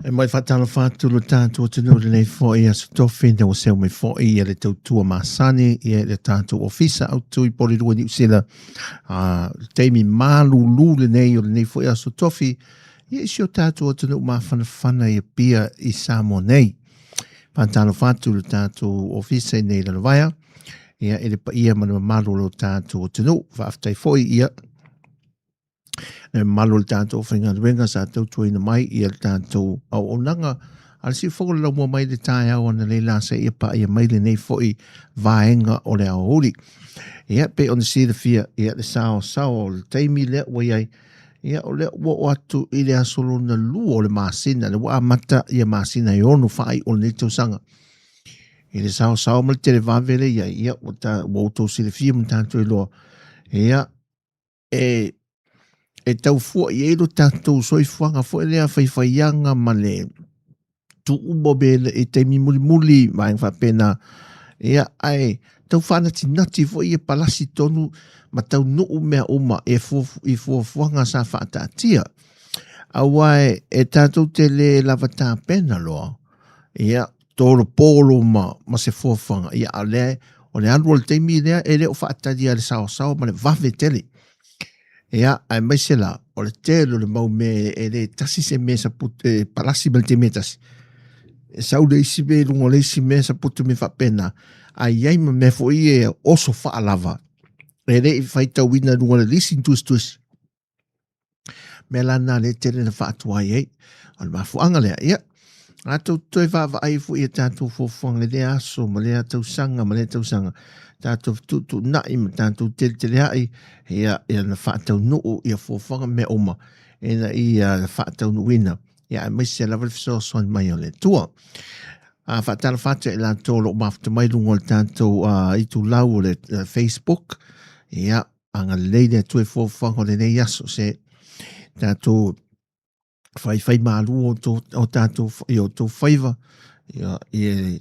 E mai whaatalofa atu lo tātou atunuu lenei fo'i aso tofi na ua seu mai fo'i ia le tautua masani ia le tātou ofisa au tui Porirua Niu Sila a teimi malulu lenei o lenei fo'i aso tofi ia i si o tātou atunuu mafanafana ia pia i Samoa nei. Whaatalofa atu lo tātou ofisa i nei lalovaia ia e le paia ma le mamalu o lo tātou atunuu. Faafetai fo'i ia. Le mamalu o le tatou faigaluega sa tautuaina mai ia le tatou auaunaga a le siufogo le laumua mai le taeao analeila seia paia mai lenei foi vaega o le aoauli. Ia, pei ona silafia ia le saosaoa o le taimi lea ua i ai, ia o lea ua oo atu i le aso lona lua o le masina, lea ua amata ia masina e ono faaiu o lenei tausaga. I le saosaoa ma le televave lea i ai, ia ua, ta, ua outou silafia ma tatou iloa, ia e e tau fua i ai lo tatou soifuaga foi lea faifaiaga ma le tuu uma o mea i taimi mulimuli vaega faapena. Ia, ae tau faanatinati foi ia palasi tonu ma taunuu mea uma e i fuafuaga sa faataatia. Aua e tatou te le lava tapena loa, ia, tolopolo ma, ma se fuafuaga, ia, a lea, o le alu o le taimi lea, e le o faatalia le saosaoa ma le vave tele. Ia, aemaise la, o le tele o le mau mea e le tasi se mea saputu, e palasi ma le taimi e tasi. E sau le isi mea i luga o le isi mea saputu mea faapena. A i ai ma mea foi e oso faalava, e le i faitauina i luga o le lisi ni tusitusi. Mea la na le tele na faatuai ai. O le mafuaaga lea, ia, a tou toe vaavaai foi i tatou fuafuaga i lea aso ma lea tausaga ma lea tausaga, tatou fetuutuunai ma tatou teleteleai, ia, ia na faataunuu ia fuafuaga mea uma, ina ia faataunuuina, ia aemaise lava le fesoasoani mai o le Atua. A faatalofa atu i latou o lo o mafuta mai luga o le tatou itulau o le Facebook, ia, agalelei le Atua i fuafuaga o lenei aso, se tatou faifai malu o, to, o tatou i o tou faiva ia, i,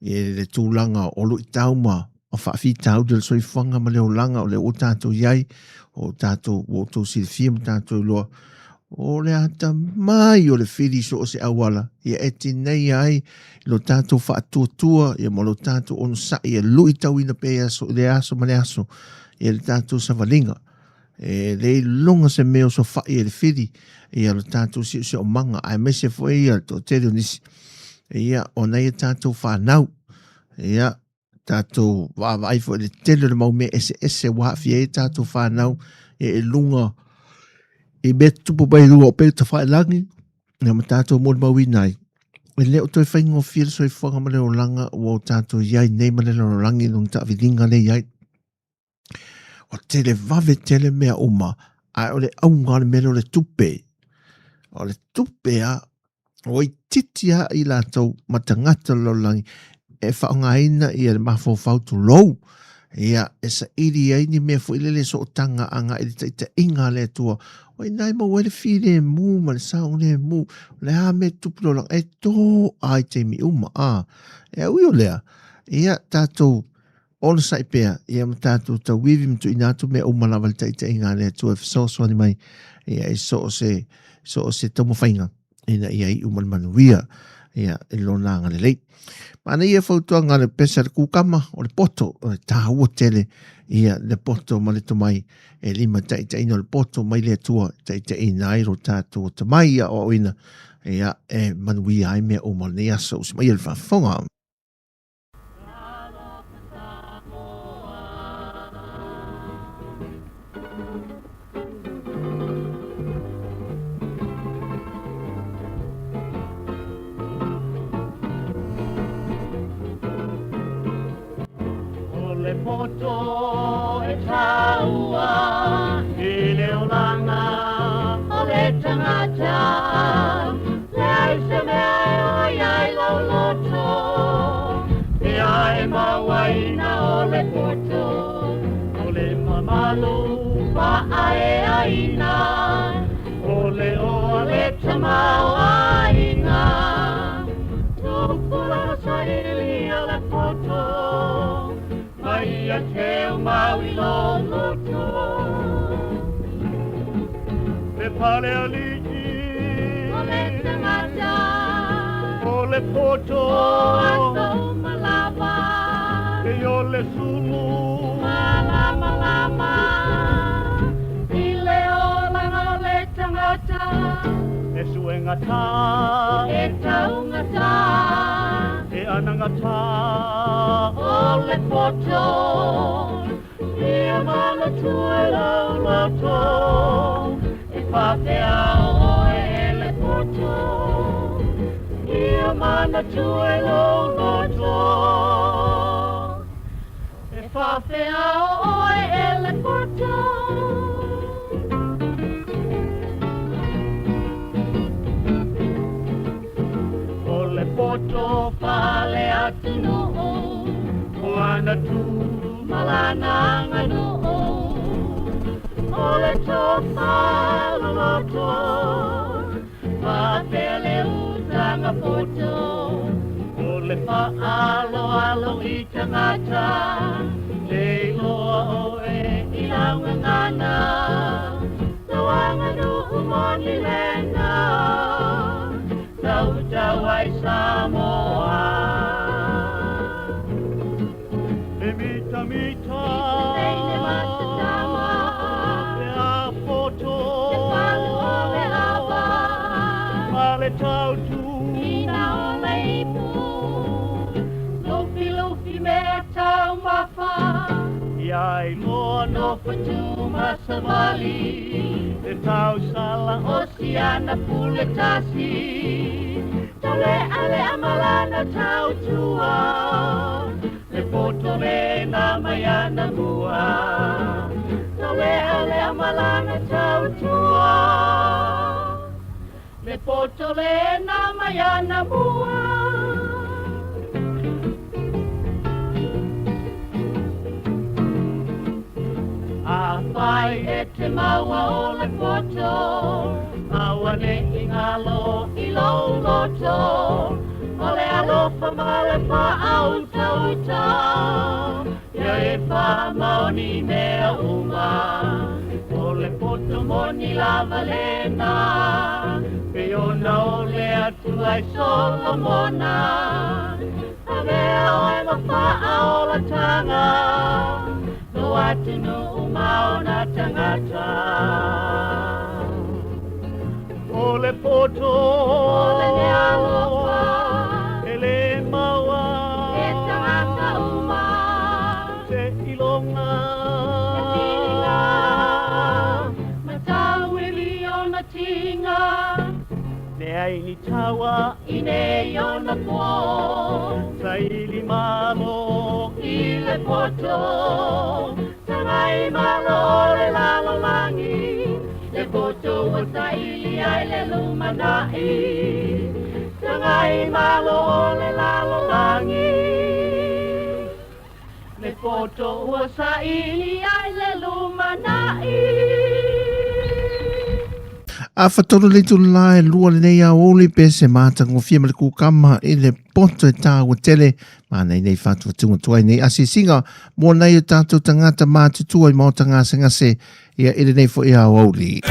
i le tulaga o luitau ma o faafitauli o le soifuaga ma le olaga o le ua tatou i ai, o tatou ua outou silafia ma tatou iloa o le atamai o le fili so o se auala ia e tineia ai lo tatou faatuatua ia ma lo tatou onosai e luitauina pea i le aso ma le aso ia le tatou savaliga. E le iloga se mea o sofai e le fili ia lo tatou siosiomaga, aemaise foi ia le toatele o nisi ia o nai a tatou fanau ia tatou vaavaai foi i le tele o le mau mea eseese ua aafia ai tatou fanau ia i luga i mea tutupu mai i luga o upega tafailagi ia ma tatou molimauina ai e le o toe faigofie le soifuaga ma le olaga ua o tatou i ai nei ma le lalolagi i lona taaviliga lea i ai. Ua tele vave tele mea uma, ae o le auga o le mea lea o le tupe. O le tupe a, ua itiiti lava i latou ma tagata o le lalolagi e faaaogaina ia le mafaufau tulou, ia e saili ai ni mea foi lele sootaga agai i le taitaiga a le Atua. O i ina e maua ai le filemu ma le saogalemu, o le a mea e tutupu i le olaga, e toa i taimi uma. A, e ui o lea, ia tatou onosai pea, ia ma tatou tauivi ma tuuina atu mea uma lava i le taitaiga a le Atua e fesoasoani mai ia i so o se, so o se taumafaiga ina ia iu ma le manuia ia i lona agalelei. Manaia ia fautuaga a le pese a le kukama o le poto, o le tāua tele ia le poto ma le tomai e lima taitaiina o le poto mai le Atua taitaiina ai lo tatou atamai ia aoaoina ia e manuia ai mea uma o lenei aso. Usi mai le faafofoga. O le poto e taua i le olaga o le tagata, leai se mea e oi ai lou loto, mea e mauaina o le poto, o le mamalu faaeaina, o le oa le tamaoaiga. Tupulaga saili a le poto, ma ia teu mau i lou loto. Le pale alii o le tagata, o le poto, o aso uma lava, e o le sulu malamalama i le olaga o le tagata, e suegata, e taugata, e anagata, o le poto, ia manatua i lou loto. faapea o oe e le poto, ia manatua i lou loto. E faapea o oe e le poto. O le poto faale-atunuu, o ana tu ma lana aganuu. O le tofa loloto, faapea le utaga poto. O le faaaloalo i tagata, le iloa oe i lau gagana. Lau aganuu moni lena, tautau ai Samoa. E mitamita i se teine ma se tama, pe a poto, se palu o le ava, ma le tautu ina o le ipu, lufilufi mea taumafa, ia iloa nofo tu ma savali, e tausala o siana pule tasi, taulealea ma lana tautua, le poto lena mai ana mua, taulealea ma lana tautua, le poto lena mai ana mua. Afai e te maua o le poto, aua ne i galo i lou loto, o le alofa ma le faautauta, ia e faamaoni i mea uma. O le poto moni lava lena, pei ona ole atu ai Solomona, avea oe ma faaolataga, lou atunuu ma ona tagata. O le poto o le alofa, e le maua e tagata uma, seiloga e filiga ma tauili ona tiga, leai ni taua i nei ona po, saili malo i le poto, tagai malo o le lalolagi, le poto ua saili ai le lumanai, tagai malo o le lalolagi, le poto ua saili ai le lumanai. Afatolu le itula e lua lenei aoauli pe se matagofie ma le kukama i le poto e tāua tele ma nei nei whatuwhatunga tuai nei asiasiga mo nei o tātou tangata mātutua i maota gasegase ia i lenei foi aoauli.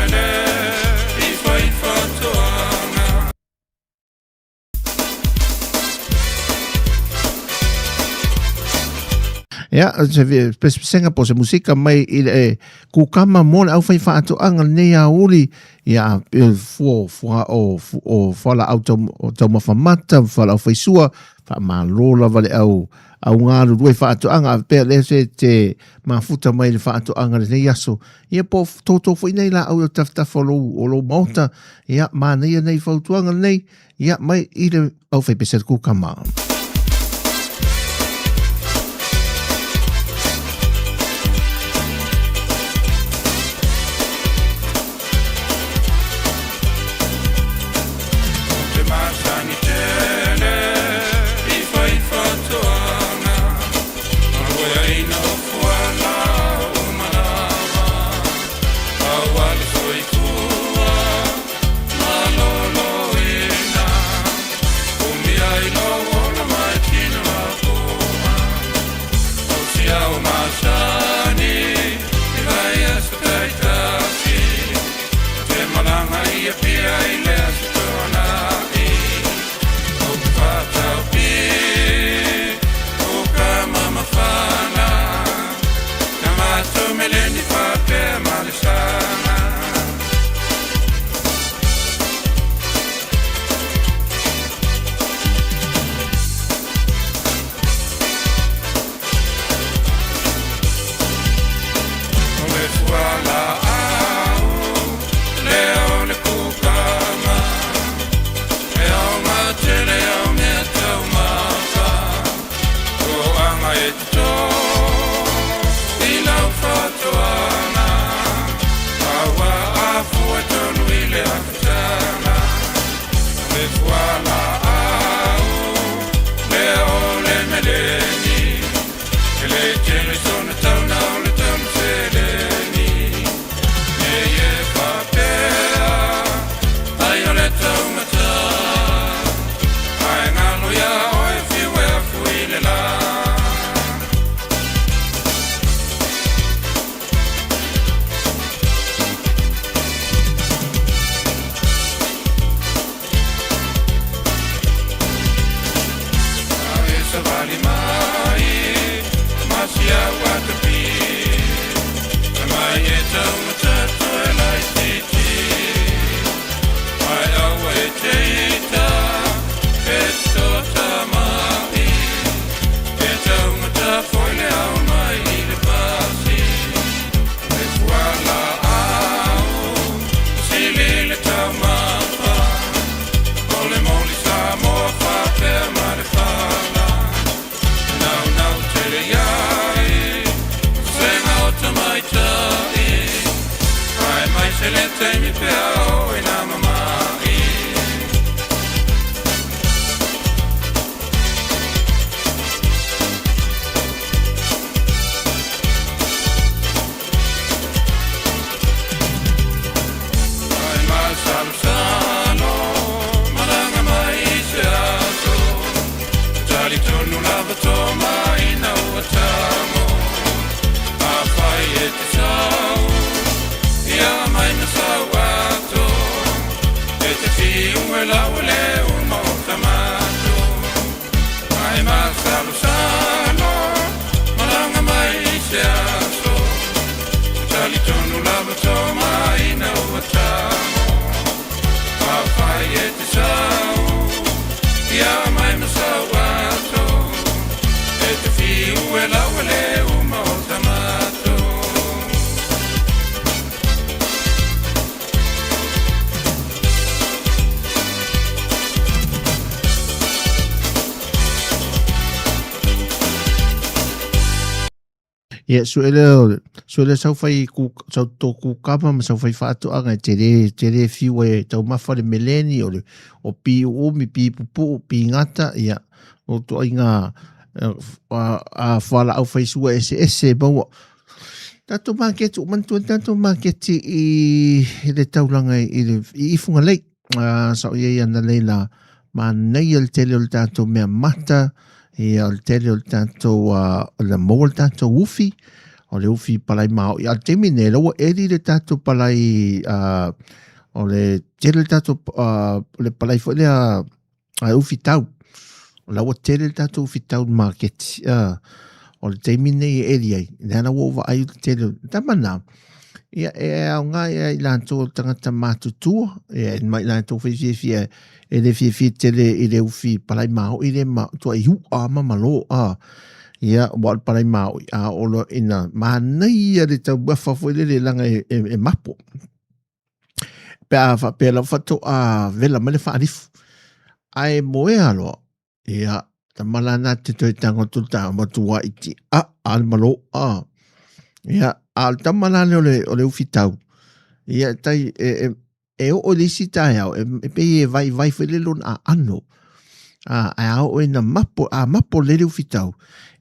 Ia, se pesepesega po se musika mai i le kukama mo le auwhai whaatoanga lenei aoauli, ia, fua, fua, o, o, fualaau taumafa mata, fualaau faisua, faamalo lava le au, au galulue faatoaga, a faapea lea se te mafuta mai le faatoaga lenei aso. Ia po o toutou foi nei laau i o tafatafa o lou, o lou maota, ia, manaia nei fautuaga lenei, ia, mai i le aufaipese a le kukama. Le fualaau lea o le meleni, E le tele sona tauna o le tauna seleni. Nei e faapea ai o le taumata, Ae galo iā oe fiu e afu i le la. A e savali mai ma si au atapi, E mai e taumata toe laititi, Ae aua e te ita e tota mai, E taumata foi le ao mai i le pasi. Le fualaau sili le taumafa, O le moli Samoa faapea ma le fala, E naunau tele iai vasega o tamaitai, Ae mai se le taimi pe a oo ina mamai. Ae masalosalo malaga mai i se aso, Talitonu lava tō mai ina ua tango, Afai e te sau, ia mai ma sau ato, E te whiu e lau e le uma o tamato. Ae masalosalo malaga mai i se aso, Talitonu lava tō mai ina ua tango, Afai e te sau, ia mai ma sau ato, E te whiu e lau e le uma o tamato. Ia, sue lea, sue lea sau fai ku, sau tō kūkama ma sau fai whaatoanga e te re, te re whiu e taumafa le meleni o le, o pī uumi, pī pupu'u, pī ngata, ia, o toa i ngā, a, a whalaau whai sua ese ese maua. Tātou maketi, o manatua tātou maketi i, i le taulanga i, le, i Ifungalei. Sa o iai ana leila manaia le tele o le tātou mea mata, ia o le tele o le tātou, o le maua le tātou ufi, o le ufi palai maoi. A le taimi nei, la ua eli le tātou palai, o le tele le tātou, o le palai foi lea, ufi tau. O la ua tele le tātou ufi tau i le maketi. O le taimi nei e eli ai, lea la ua ou vaai i le tele o, tama nā, ia e aoga ia i latou o tagata matutua, ia e mai latou foi fiafia e le fiafia tele i le ufi palai maoi le ma tuai hu'a ma malo a. Ia ua o le palai maoi a oo loa ina manaia le taumafa foi lele leaga e, e, e mapo. Pe a faapea lava faatoa vela mai le faalifu. Ae moea loa, ia, tama la nā te toe tago atu le tago matua iti a, a le malo a. Ia, a o le tama la lea o le, o le ufi tau, ia, tai, e, e, e oo i le isi taeao, e, e pei e vaivai foi le lona aano. A, ae a oo ina mapo, a mapo lelei le ufi tau,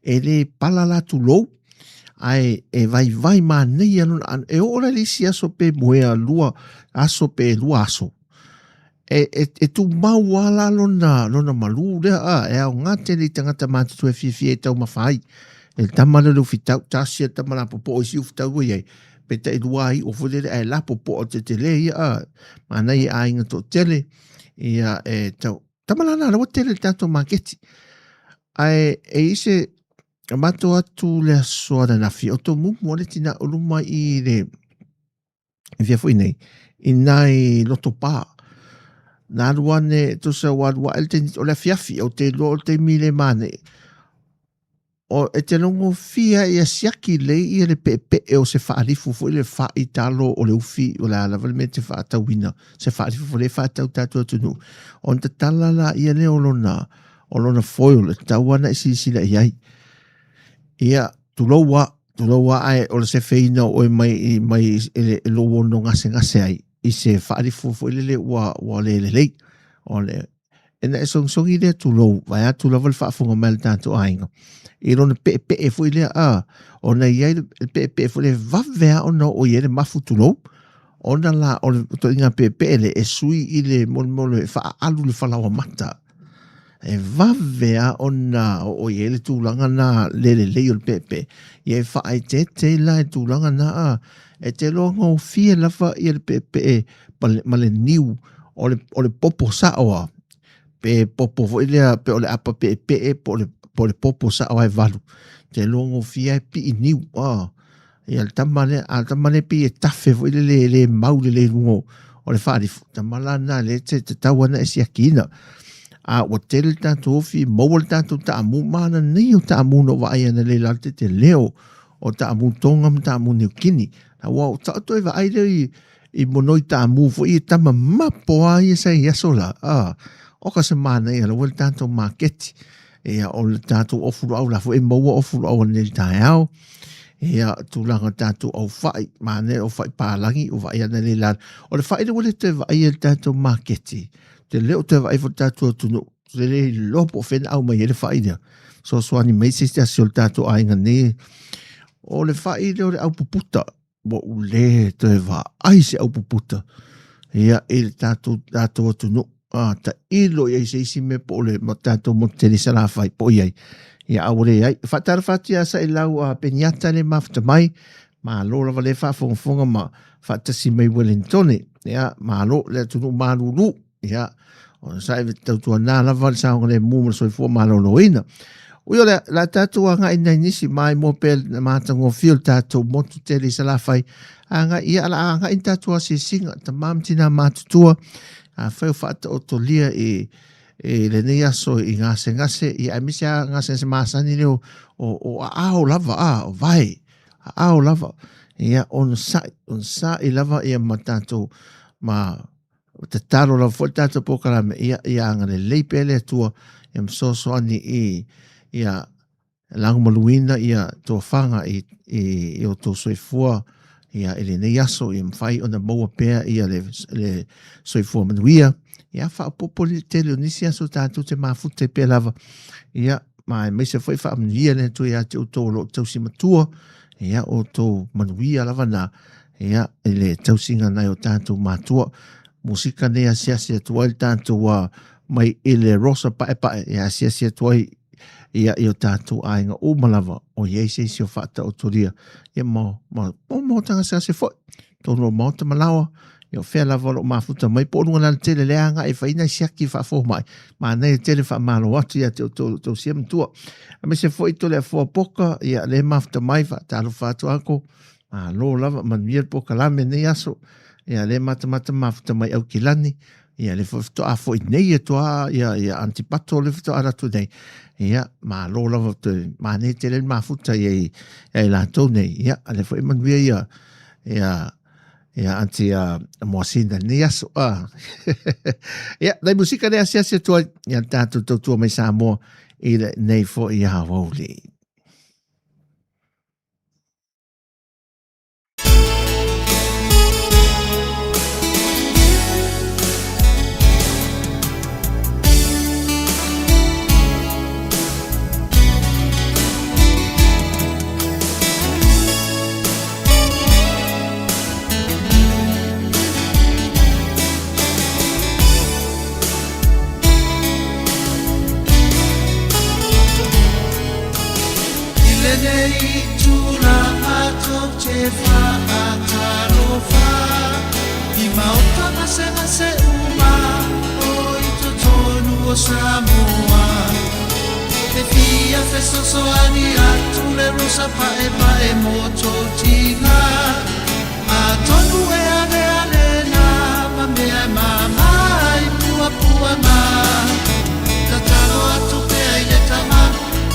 e le pala la tulou, ae e vaivai manaia lona aano. E oo la i le isi aso pe moea lua aso pe lua aso, e, e, e tumau lava la lona, lona malū lea, a, e aoga tele i tagata matutua e fiafia e taumafa ai. E le tama lea o le ufitau, tasi a le tama lapopoa i si ufitau ua i ai, pe tailua ai iʻo foi lele ae lapopoa o tetele ia, a, manaia e aiga toatele, ia e tau, tama la na, la ua tele le tatou maketi. Ae e i se, matou atu le aso ananafi, o Tomumu le tina o luma i le, i fea foi nei, i nai loto pā. Na alu ane, tusa ua alu ae le taimi, o le afiafi, ou te iloa o le taimi le manaia. O, e te logofia ia siaki lelei ia le peepee o se faalifu foi le fa'i talo o le ufi o le a lava le mea e te faatauina se faalifu foi le faatau tatou atunuu ona tatala laia lea o lona o lona foil e tatau lava ona e silasila i ai. Ia, tulou a, tulou a ae o le sefeina o oe mai mai i lou ono gasegase ai i se faalifu foi lele ua ua le lelei. O le ina e sogisogi lea tulou, vaeatu lava le faafofoga mai a le tatou aiga, i lona peepee foi lea, a, ona e i ai le peepee foi lea e vave lava ona oo i ai le mafu tulou, ona la o le ituaiga peepee lea e sui i le molemole e faaalu le falaoa mata. E vave lava ona oo i ai le tulaga na le lelei o le peepee, ia e faaeteete ai la i le tulaga na, a, e te iloa gofie lava ia le peepee ma le niu o le popo sao lava, pe popo foi lea pe o le apa peepee po o le popo sao lava e valu, e te iloa gofie lava e pii niu. Ia le tama lea, a le tama lea pei e tafe foi lele e le mau lelei i luga o le faalifu, tama la lena lea e te tatau ona e siakiina. A ua tele le tatou ofi, maua le tatou taamu, manaia o taamu na ou vaai analeila i lalo tete leo o taamu Tonga ma taamu Niu Kini. Aua o taoto e vaai lea i monoi taamu foi e tama mapo lava ia sa i aso la. A, o ka se manaia laua le tatou maketi. Ia, o le tatou ofu luau la foi e maua ofu luau anei i le taeao. Ia, tulaga o tatou au fai, manaia o fai palagi, o vaai analeila i lalo. O le fai lea ua le toe vaaia i le tatou maketi. Te le o toe vaai foi le tatou atunuu. Te le iloa po o fea na aumai ai le fai lea. Fesoasoani mai se isi o le tatou aiga nei. O le fai lea o le aupuputa. Ua ou le toe vaai se aupuputa. Ia, i le tatou, tatou atunuu. A, tailo i ai se isi mea po o le tatou motu tele i Salafai po o i ai. Ia, a ua leai. Faatalofa atu ia Sailau a Peniata le mafuta mai. Malo lava le faafogafoga ma faatasi mai Wellingtone. Ia, malo le atunuu malulu. Ia, ona sa e tautuana lava le saogalemu ma le soifua maloloina. Ui o lea, la tatou agai nai nisi mai mo pe matagofie o le tatou motu tele i Salafai. Agai, ia, ala agai ni tatou asiasiga, tama ma tina matutua, afai o faataotolia i lenei aso i gasegase, ia aemaise lava gasegase masani lea o aao lava, a, o vae, aao lava. Ia, onosai, onosai lava ia ma tatou, ma tatalo lava foi le tatou polokalame, ia, ia agalelei pea le Atua, ia ma fesoasoani i, ia lagomaluina ia tofaga i outou soifua ia i lenei aso, ia mafai ona maua pea ia le soifua manuia, ia faaopoopo le tele o nisi aso tatou te mafuta ai pea lava, ia ma aemaise foi faamanuia le Atua ia te outou o lo o tausi matua, ia outou manuia lava na, ia i le tausiga nai o tatou matua. Musika nei asiasi atu ai le tatou mai i le Rosa Paepae, ia asiasi atu ai ia i o tatou aiga uma lava o i ai se isi o faataotolia, ia ma o tagasegase foi tonu o maota ma laoa, ia o fea lava o lo o mafuta mai po o luga lalo tele le agai e fai nai siaki faafomai, manaia tele faamalo atu ia te outou o lo o tausia matua. Aemaise foi Toleafoa Poka, ia le mafuta mai, faatalofa atu ako, malo lava, manuia le polokalame nei aso, ia le matamata mafuta mai Aukilani, ia le foi faatoa foi nei e toa ia ia Antipato le faatoa alu atu nei, ia malo lava toe manaia tele le mafuta ia i ia i latou nei, ia le foi manuia ia ia ia Aunty Moasina lenei aso. Ia, nai musika le asiasi atu ai ia le tatou tautua mai Samoa i lenei foi aoauli. I lenei itula matou te whaatalofa I maota gasegase uma o i totonu o Samoa E fia fesoasoani atu le Rosa Paepae mo tou tiga Atonu e aleale na ma mea e mama ai puapua ma Tatalo atu pea i le tama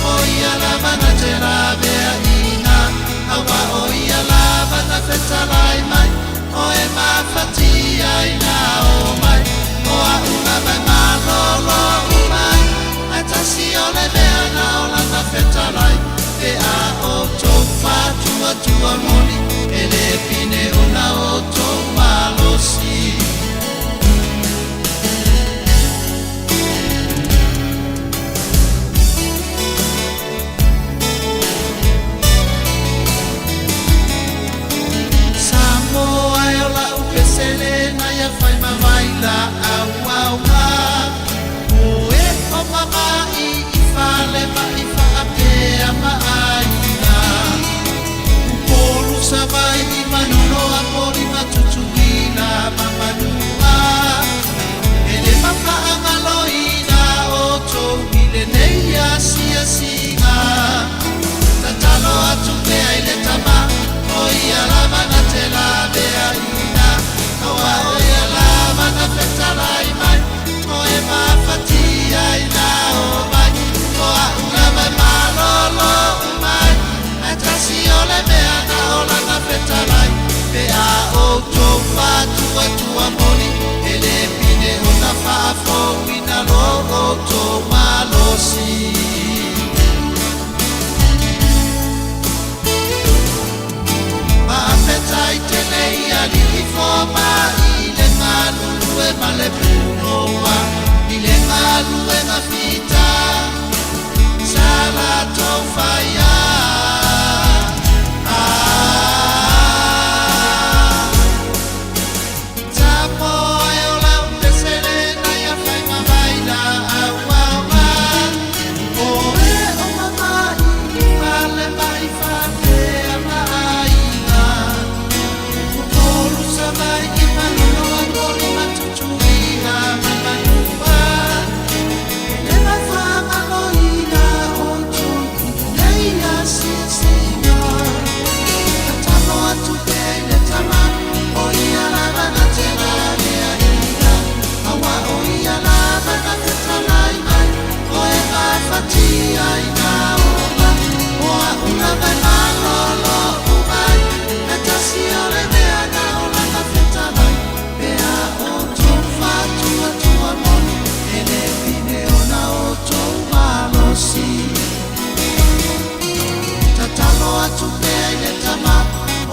o ia lava na te laveaiina Aua o ia lava na fetalai mai o e mafatia ina o mai O a'u lava e malolo uma ai Ae tasi o le mea na o lana fetalai Pe a outou faatuatua moni e le. ma'i faapea ma aiga. Upolu, Savai'i, Manono, Apoli ma Tutuila ma Manua. E le mafaagaloina outou i lenei asiasiga. Tatalo atu pea i le Tama, o ia lava na te laveaiina, aua o ia lava na fetalai mai, o e mafatia ina omai, o a'u lava e malolo mai, ae tasi o le mea na o lana fetalai, pe a outou faatuatua moni, e le pine ona faafouina lo outou malosi. Faafetai tele i alii fomai i le galulue ma le punoa i le galuega fita sa latou faia. Ah. Tatalo atu pea i le Tama,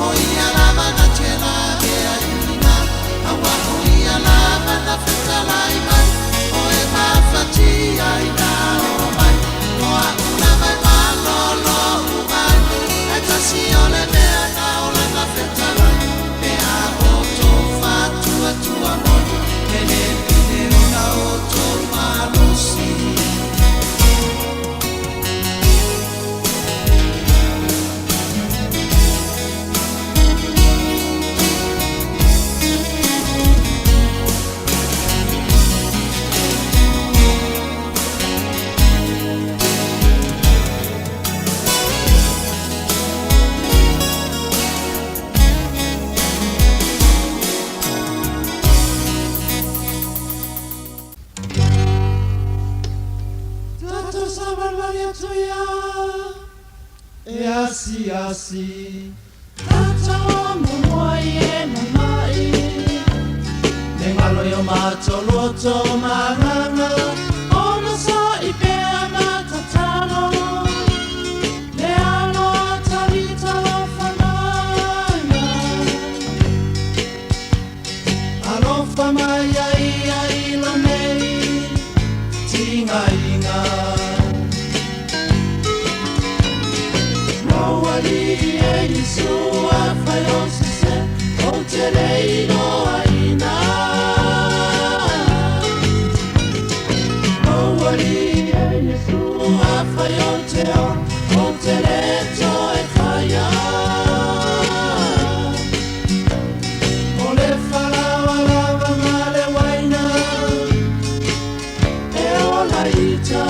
o ia lava na te laveaiina, aua o ia lava na fetalai mai, o e mafatia ina omai, o a'u lava e malolo mai, ae tasi o le mea na o lana fetalai, pe a outou faatuatua moni, e le pine ona outou malosi. Tatou savalivali atu ia e asiasi. Tatou amomoai e mama'i Le galo i o matou loto ma agaga Onosai pea ma tatalo Le alo a Tavita alofa maia Alofa mai ia ia i lo nei tigaiga. Lou Alii e Iesu afai o sese ou te le iloaina. Lou Alii e Iesu afai ou te ola ou te le toe faia. O le falaoa lava ma le uaina e ola ita.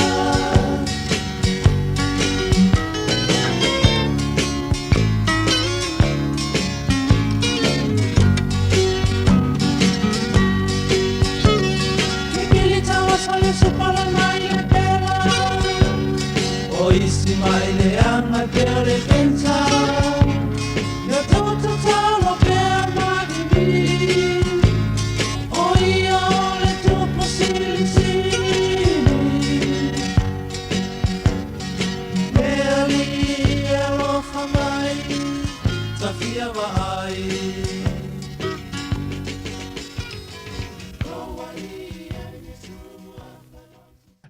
Kikili tauasa Iesu pala mai le pela. O isi mai leaga e pea le fensa. Ia tou tatalo pea mavivili. O ia o le Tupu silisili. Le Alii e alofa mai, tafia vaai.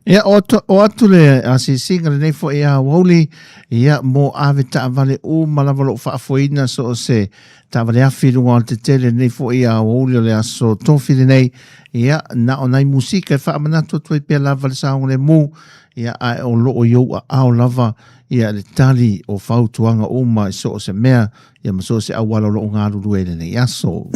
Ia, o atu, o atu le asiasiga lenei foi ia aoauli, ia, mo ave taavale uma lava lou faafoeina so o se taavale afi i luga o le tetele lenei foi ia aoauli o le aso tofi lenei, ia, na o nai musika e faamanatu atu ai pea lava le saogalemu, Ia, ae o lo o i ou aao lava ia le tali o fautuaga uma i so o se mea ia ma so o se auala o lo o galulue i lenei aso.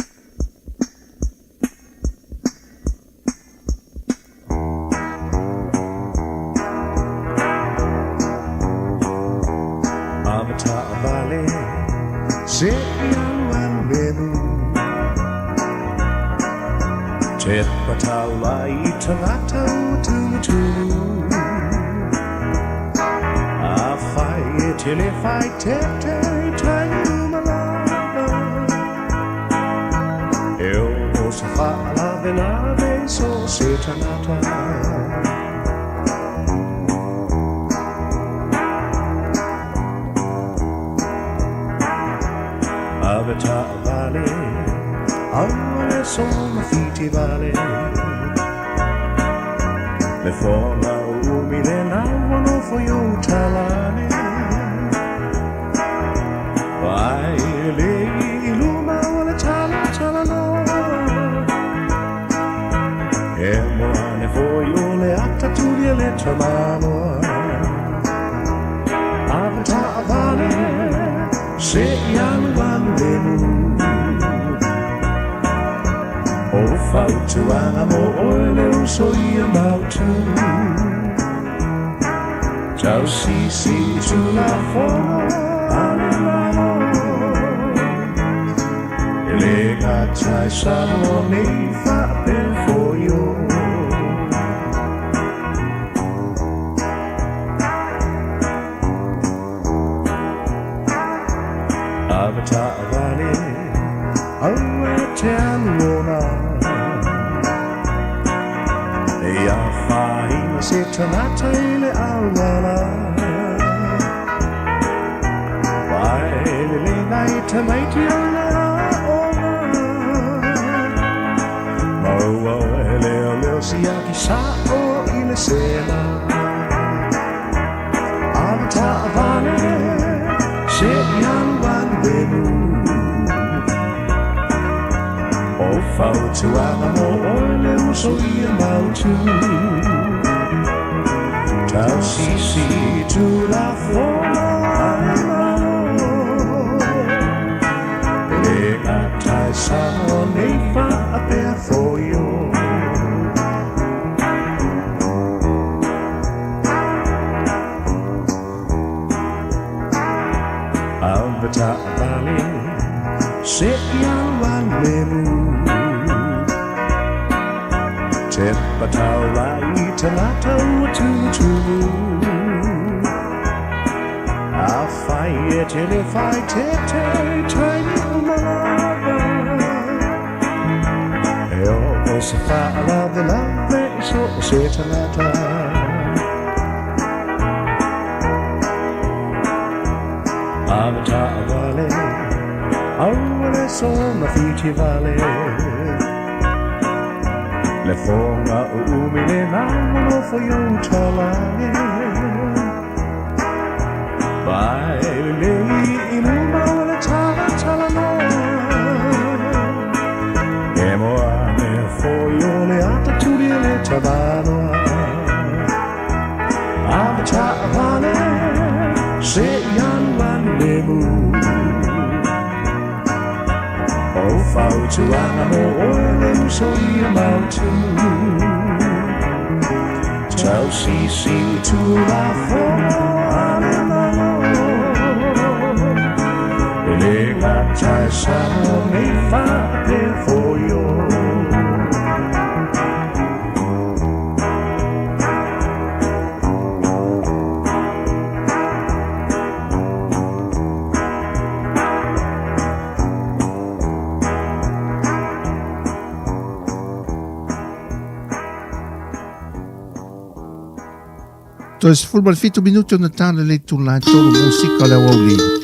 Toe 17 minute ona tala le itula e tolu musika o le aoauli.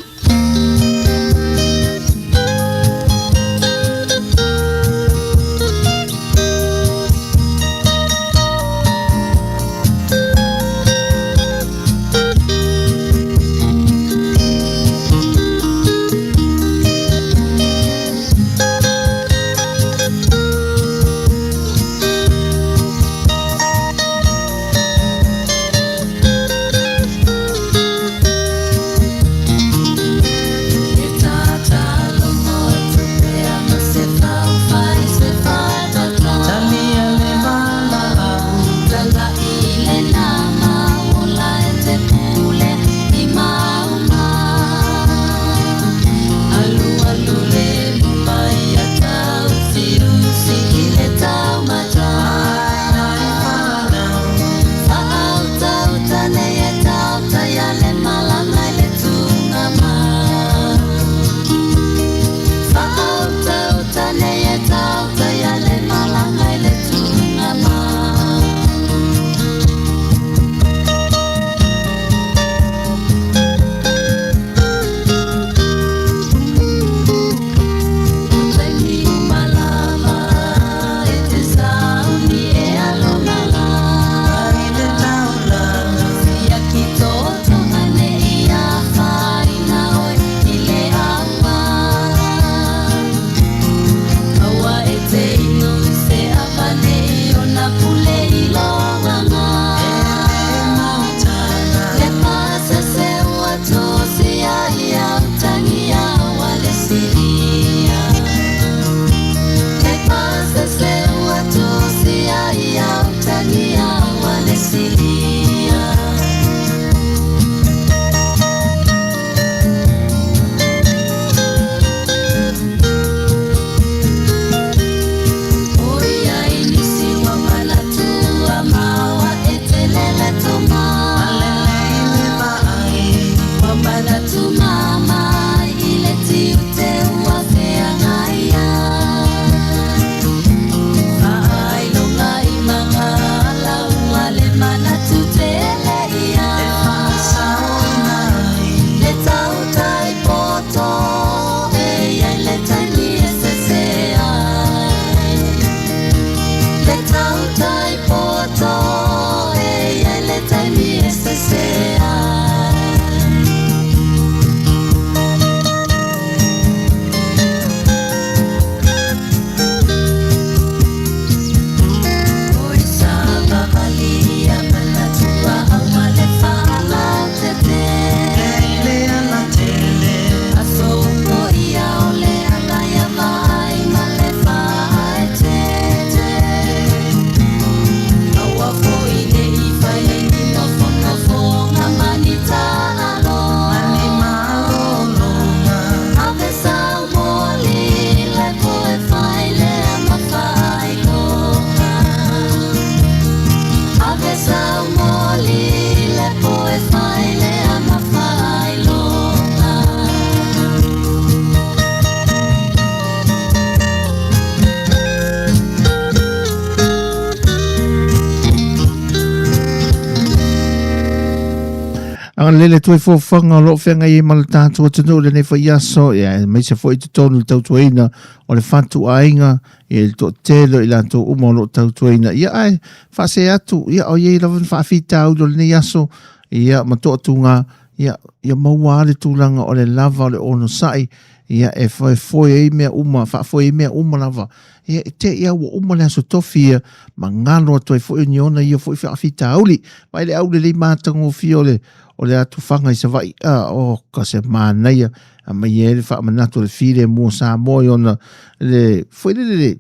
Agalelei le Atua i foafoaga o lo o feagai ai ma le tatou atunuu i lenei foi aso, ia, aemaise foi i totonu i le tautuaina o le fatuaiga, ia, i le toatele o i latou uma o lo o tautuaina. Ia, ae faasee atu, ia, o i ai lava ni faafitauli o lenei aso, ia, ma toatuga, ia, ia maua lava le tulaga o le lava o le onosai, ia, e foefoe ai mea uma, faafoe ai mea uma lava. Ia, e te i a ua uma le aso tofi ia, ma galo atu ai foi ni ona ia foi faafitauli. Vaai le aulelei matagofie o le, o le atufaga i Savaii, a, o, ka se manaia, aumai ai le faamanatu o le filemu o Samoa i ona, le, foi lele le,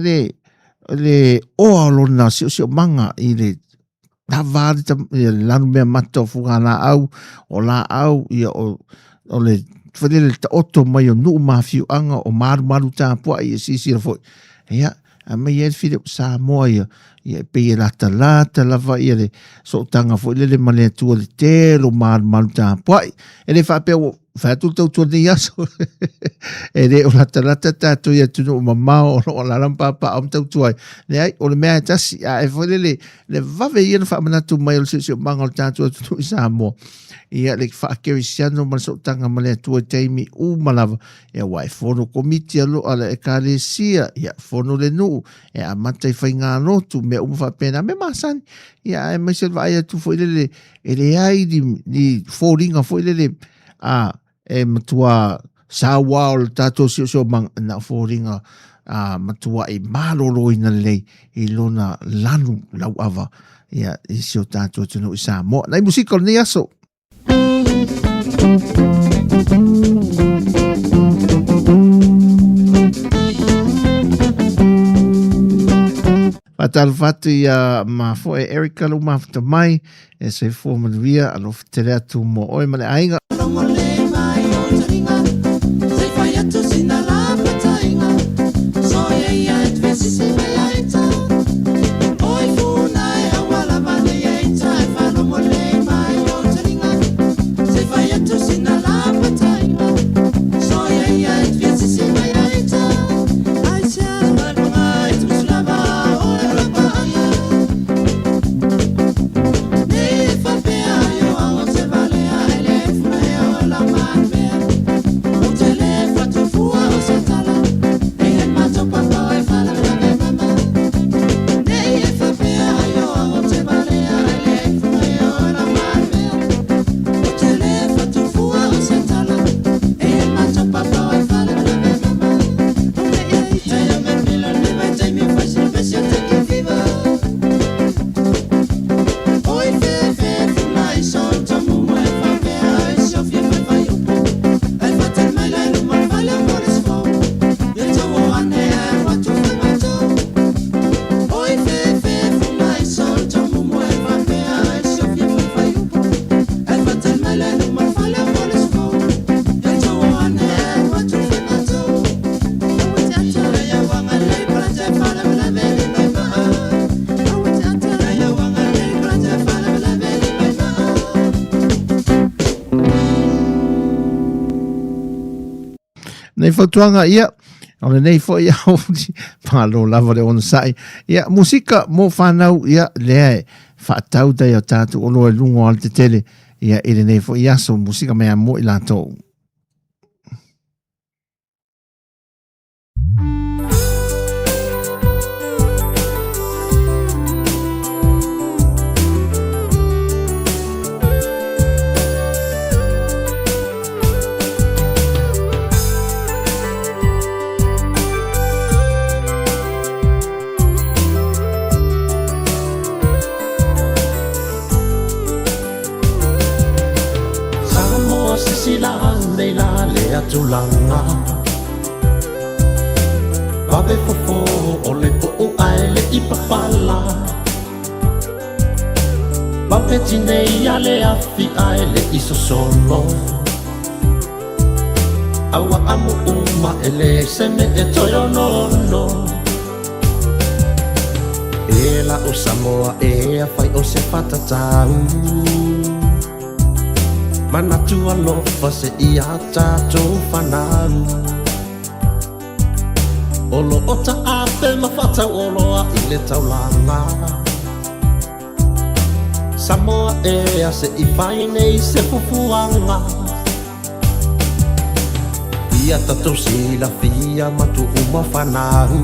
le, le oa o lona siosiomaga i le lava le, ia, le lanumea mata o fugalaau, o laau, ia, o, o le foi lele le taoto mai o nuu ma afioaga o malumalu tapuai e silasila foi. Ia, aumai ai le fili Samoa ia, ia e pei e latalata lava ia le sootaga foi lele ma le Atua le tele o malumalu tapuai. E le faapea ua fai atu le tautua lenei aso. E le o latalata tatou i atunuu mamao o lo o alaala ma papaaao ma tautua ai. Leai, o le mea e tasi, ae foi lele, le vave ia na faamanatu mai o le siosiomaga o le tatou atunuu i Samoa. Ia, le faakerisiano ma le sootaga ma le Atua i taimi uma lava. Ia, aua e fono komiti a lo, a le ekalesia, ia, fono le nuu, e amata i faigalotu, mea uma faapena, mea masani. Ia, aemaise le vaai atu foi lele, e leai ni, ni foliga foi lele a e matua sauā o le tatou siosiomaga, na o foliga a matuai maloloina lelei i lona lanu lauava ia i si o tatou atunuu i Samoa. Nai musika o lenei aso. Faatalofa atu ia mafoe Erica lou mafuta mai, e soifua manuia, alofa tele atu mo oe ma le aiga. Nei fautuaga, ia, o lenei foi aoauli, malo lava le onosai. Ia, musika mo whanau, ia, lea e whaatau dai o tātou oloa i lunga o alatetele, ia, i lenei foi aso, musika mea mo i latou. Samoa sisila nei la le atulaga Vave fofo o le po'o ae le i papala Vave tinei a le afi ae le i sosolo Aua amu uma e le se me e toe onono E la o Samoa e a fai o se fatatau Manatu alofa se ia tatou fanau O lo o taape ma faatauoloa i le taulaga. Samoa ea se i fai nei se fufuaga. Ia tatou silafia ma tuuma fanau.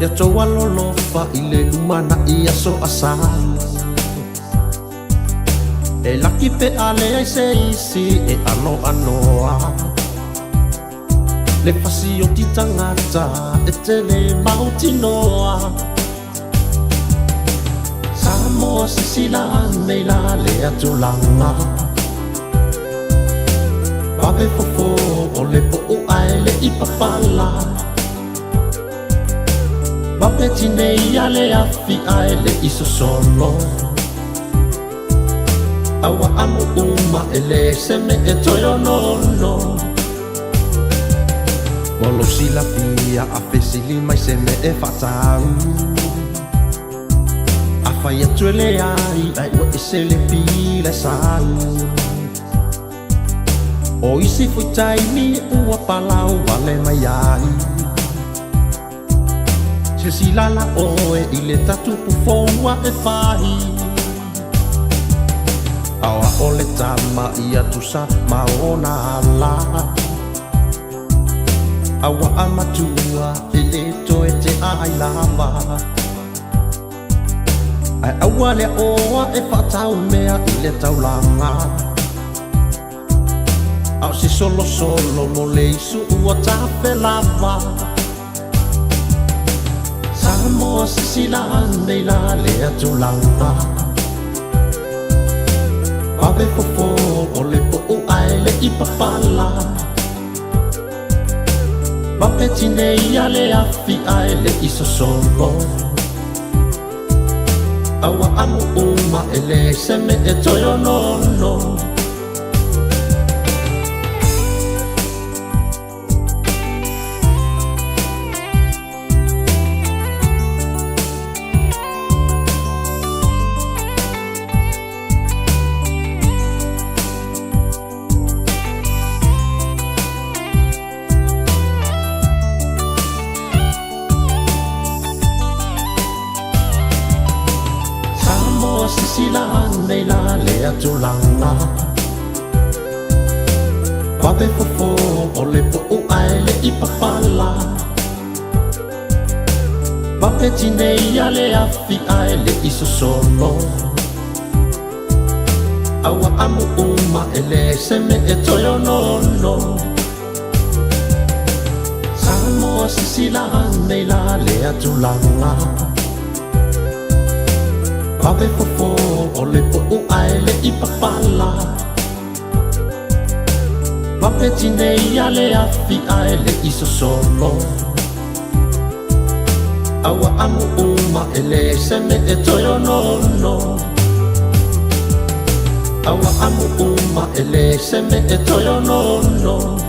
Ia tou alolofa i le lumanai aso asa. E laki pe a leai se isi e anoanoa. Le fasioti tagata e tele mautinoa. Samoa sisila nei la lea tulaga. Vave fofo o le poo ae le i papala. Vave tinei a le afi ae le i sosolo. Aua amu uma e le se me e toe onono. Mo lou silafia a fesili mai se mea e faatau. A fai atu e leai ae ua ese le pila e sau. O isi foi taimi ua palau wale mai ai. Silasila la oe i le tatupu foua e fai. Aoao le tama ia tusa ma ona ala. A ua matua e le toe tea ai lava. Ae aua le aoa e faatau mea i le taulaga. A o se solosolo mo le isu ua tafe lava. Samoa sisila nei la lea tulaga. Vave fofo o le poo ae le i papala. Vave tinei a le afi ae le i sosolo. A ua amu uma e leai se mea e toe onoono. Samoa sisila nei la lea tulaga. Vave fofo o le poo ae le i papala. Vave tinei a le afi ae le i sosolo. A ua amu uma e leai se mea e toe onoono. Samoa sisila nei la lea tulaga. Vave fofo o le poo ae le i papala. Vave tinei a le afi ae le i sosolo. A ua amu uma e leai se mea e toe onoono. A ua amu uma e leai se mea e toe onoono.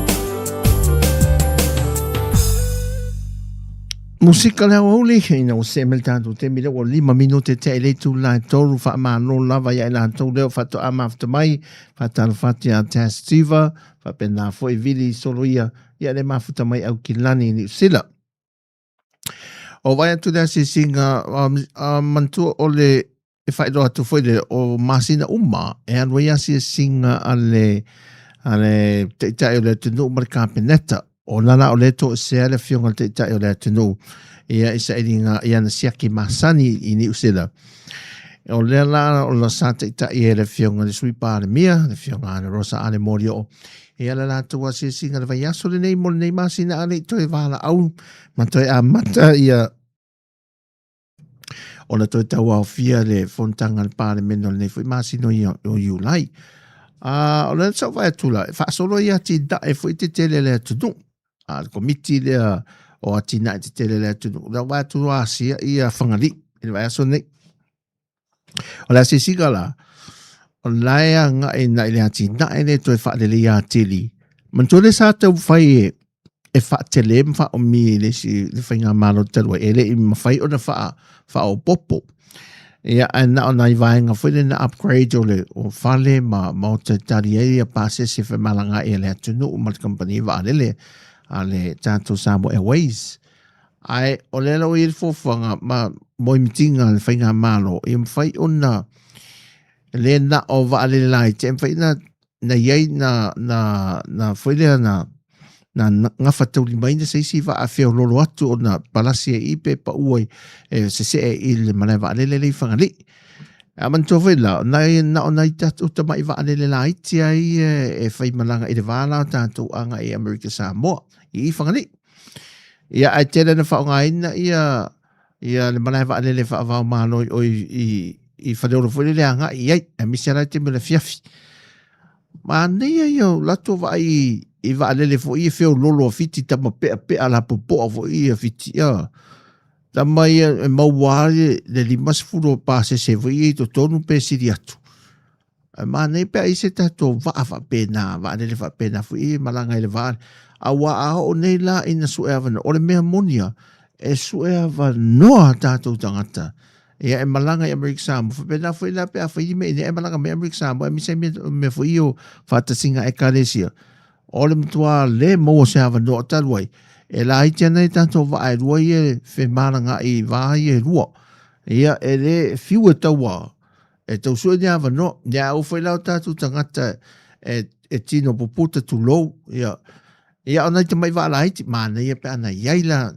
Musika le aoauli, ina ua see mai le tatou taimi lea ua 5 minute tea i le itula e 3, faamalo lava ia i latou lea o faatoa mafuta mai, faatalofa atu ia Tas Steva, faapena foi Vili Soloia, ia le mafuta mai Aukilani i Niu Sila. O vai atu le asiasiga, manatua o le e faailoa atu foi le o masina uma e alu ai asiasiga a le a le Taitai o le atunuu ma le Kapeneta. Ona la o lea e toesea le afioga i le Taitai o le atunuu ia i sailiga i ana siaki masani i Niu Sila. O lea la o la sa taitai ai le afioga i le Sui Palemia, le afioga a Rosa Ale Molioo, e ala latou asiasiga le vaiaso lenei mo lenei masina a le i toe valaau ma toe amata ia ona toe tauaofia le fonotaga a le Palemene o lenei foi masina o Iulai. O lea sa ou vaai atu la, e faasolo ai atinae foi tetele a le atunuu. A le komiti lea o atinae tetele a le atunuu, lea vaai atu ua asia ia Fagalii i le vaiaso lenei. O le asiasiga la, o la e agai i le atinae lea e toe faaleleia atili. Manatua lea sa taumafai e e faatele ma faaomi i le isi le faigamalo talu ai, e le i mafai ona faaopoopo. Ia, ae na o nai vaega foi lea na upgrade o le o fale ma maota e tali ai ia pasese femalagaai a le atunuu ma le kamupani vaalele a le tatou Samoa Airways. Ae o lea la ua i ai le fuafuaga ma moemitiga a le faigamalo, ia mafai ona le na o vaalele laiti, e mafai na na i ai na na na foi lea na na gafataulimaina se isi vaa feololo atu ona palasi ai i pe pau ai e sese'e i le malae vaalele lea i Fagalii. A manatua foi la, na, na o nai tatou tama'i vaalele laiti ai e faimalaga i le va la o tatou agai i Amerika Samoa i i Fagalii. Ia ae tele na faaaogaina ia ia le malae vaalele faavao Malo i o i i Faleolo foi lele agai i ai, aemaise lava le taimi o le afiafi. Manaia ia o latou vaai i vaalele foi ia feololo a Fiti tama peapea lapopoa foi ia Fiti a. Tama ia e maua lava le 50 o pasese foi ia i totonu pe sili atu. Ae manaia pe a i ai se tatou vaa faapena, vaalele faapena foi ia e malaga i le va. Aua a oo nei la ina sue avanoa, o le mea moni lava, e sue avanoa tatou tagata ia e malaga i Amerika Samoa. Faapena foi la pe a fai ni mea i inei ae malaga mai Amerika Samoa, aemaise ai mea foi ia o faatasiga a Ekalesia. O le matua le maua o se avanoa talu ai, e laiti ana i tatou vaa e lua ia e femalagaai i va ia e lua. Ia, e le fiu e tau e tau sue ni avanoa. Ia aua foi la o tatou tagata e, e tino puputa tulou. Ia, ia o nai tamai vaa laiti, manaia pe ana i ai la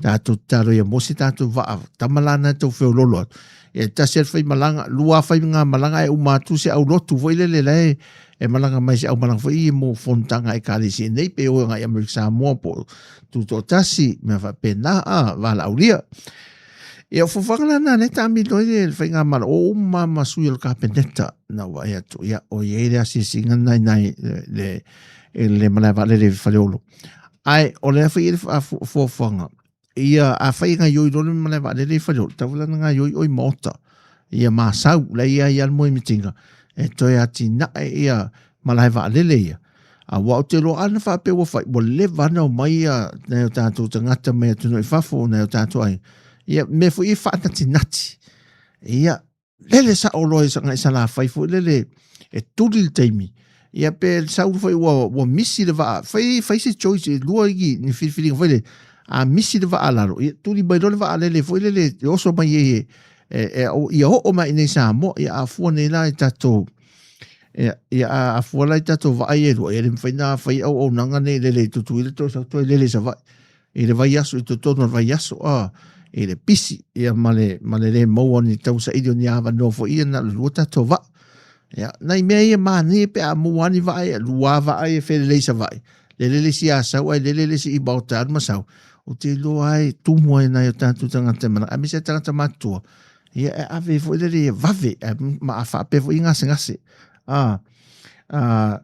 tatou tatalo ia maua se tatou vaa tama la na tau feololo atu. Ia tasi le fai malaga, lua fai ngā malaga e uma atu se aulotu foi lele la e, e malaga mai se au malaga foi i mo fonotaga ekalesia nei pe o ngai Amerika Samoa po tutoatasi mea faapena a valaaulia. Ia o fuafuaga la na lea taamilo ai le faigamalo o uma ma sui o le Kapeneta na ou vaai atu ia o i ai le asiasiga lena i nai le le malae vaalele i Faleolo. Ae o lea foi i le fuafuaga ia afai e gaioi loa le malae vaalele i Faleolo, tatau la ona gaioi oe i Maota ia Masau la e i ai lava le moemitiga e toe atinae ia malae vaalele ia. Aua ou te iloa ana faapea ua fai, ua leva ona omai ia nai o tatou tagata mai atunuu i fafo, nai o tatou aiga. Ia, mea foi ia faanatinati. Ia, lele sao loa i agai Salafai foi lele e tuli le taimi. Ia, pe sau foi ua, ua misi le vaa. Fai, fai se choice, e lua ni, ni filifiliga foi lele. A misi le vaa lalo, ia tuli mai loa le vaa lele foi lele e oso mai ai e, e, e, ia oo mai i inei i Samoa. Ia, a fua nei la i tatou Ia, ia a fua la i tatou vaa ia e lua, ia le mafai na fai auaunaga nei lele i Tutuila toe sau toe lele i Savaii. I le vaiaso, i totonu o le vaiaso, a, i le pisi, ia ma le, ma le le maua o ni tausaili o ni avanoa foi ia na o le lua tatou vaa. Ia, nai mea ia manaia pe a maua lava ni vaa ia, lua vaa ia felelei i Savaii, lele le isi Asau ae lele le isi i Maota alu ma sau, ou te iloa lava e tumu ai nai o tatou tagata e malaga, aemaise lava tagata matutua, Ia e ave foi lele ia vave ma a faapea foi gasegase. A, a,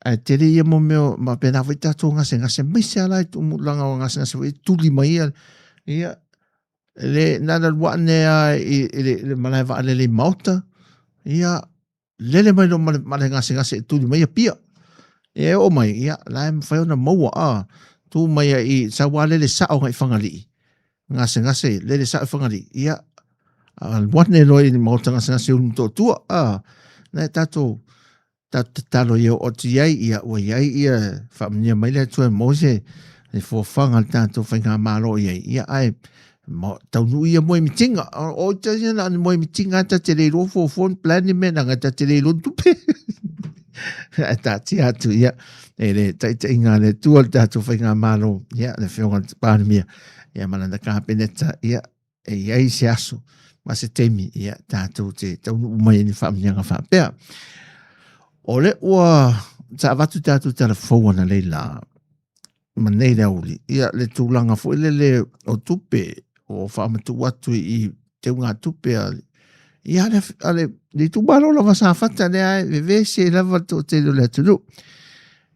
ae tele ia mo mea ma pēnā foi tatou gasegase aemaise lava la i tulaga o gasegase foi e tuli mai ia ia le na ona alu ane lava i le malae vaalele i Maota ia lele mai loa ma le, ma le gasegase e tuli mai Apia. Ia e oo mai, ia, la e mafai ona maua, a, tu mai ai i, sau lava lele sao agai i Fagalii, gasegase, lele sao i Fagalii, ia, alu ane loa i le maota gasegase i Ulumotootua, a, na e tatou, tatou tatalo ia oo atu i ai, ia, ua i ai, ia, faamanuia mai le Atua e maua se foafoaga a le tatou faigamalo i ai, ia, ae, Taunuu ia moemitiga. O ita ia na o ni moemitiga lava ta te le iloa fuafua ni plan ni mea leaga ta te le iloa ni tupe. Ae taatia atu ia e le taitaiga a le Atua le tatou faigamalo, ia le Afioga i le Palemia ia ma lana Kapeneta, ia e i ai se aso ma se taimi ia tatou te taunuu mai ai ni faamanuiaga faapea. O le ua sa avatu tatou tala fou analeila la ma nei le aoauli, ia le tulaga foi lele o tupe o faamatuu atu i teugatupe a ia a le, a le, le itumalo lava Safata lea e vevese lava le toatele o le atunuu.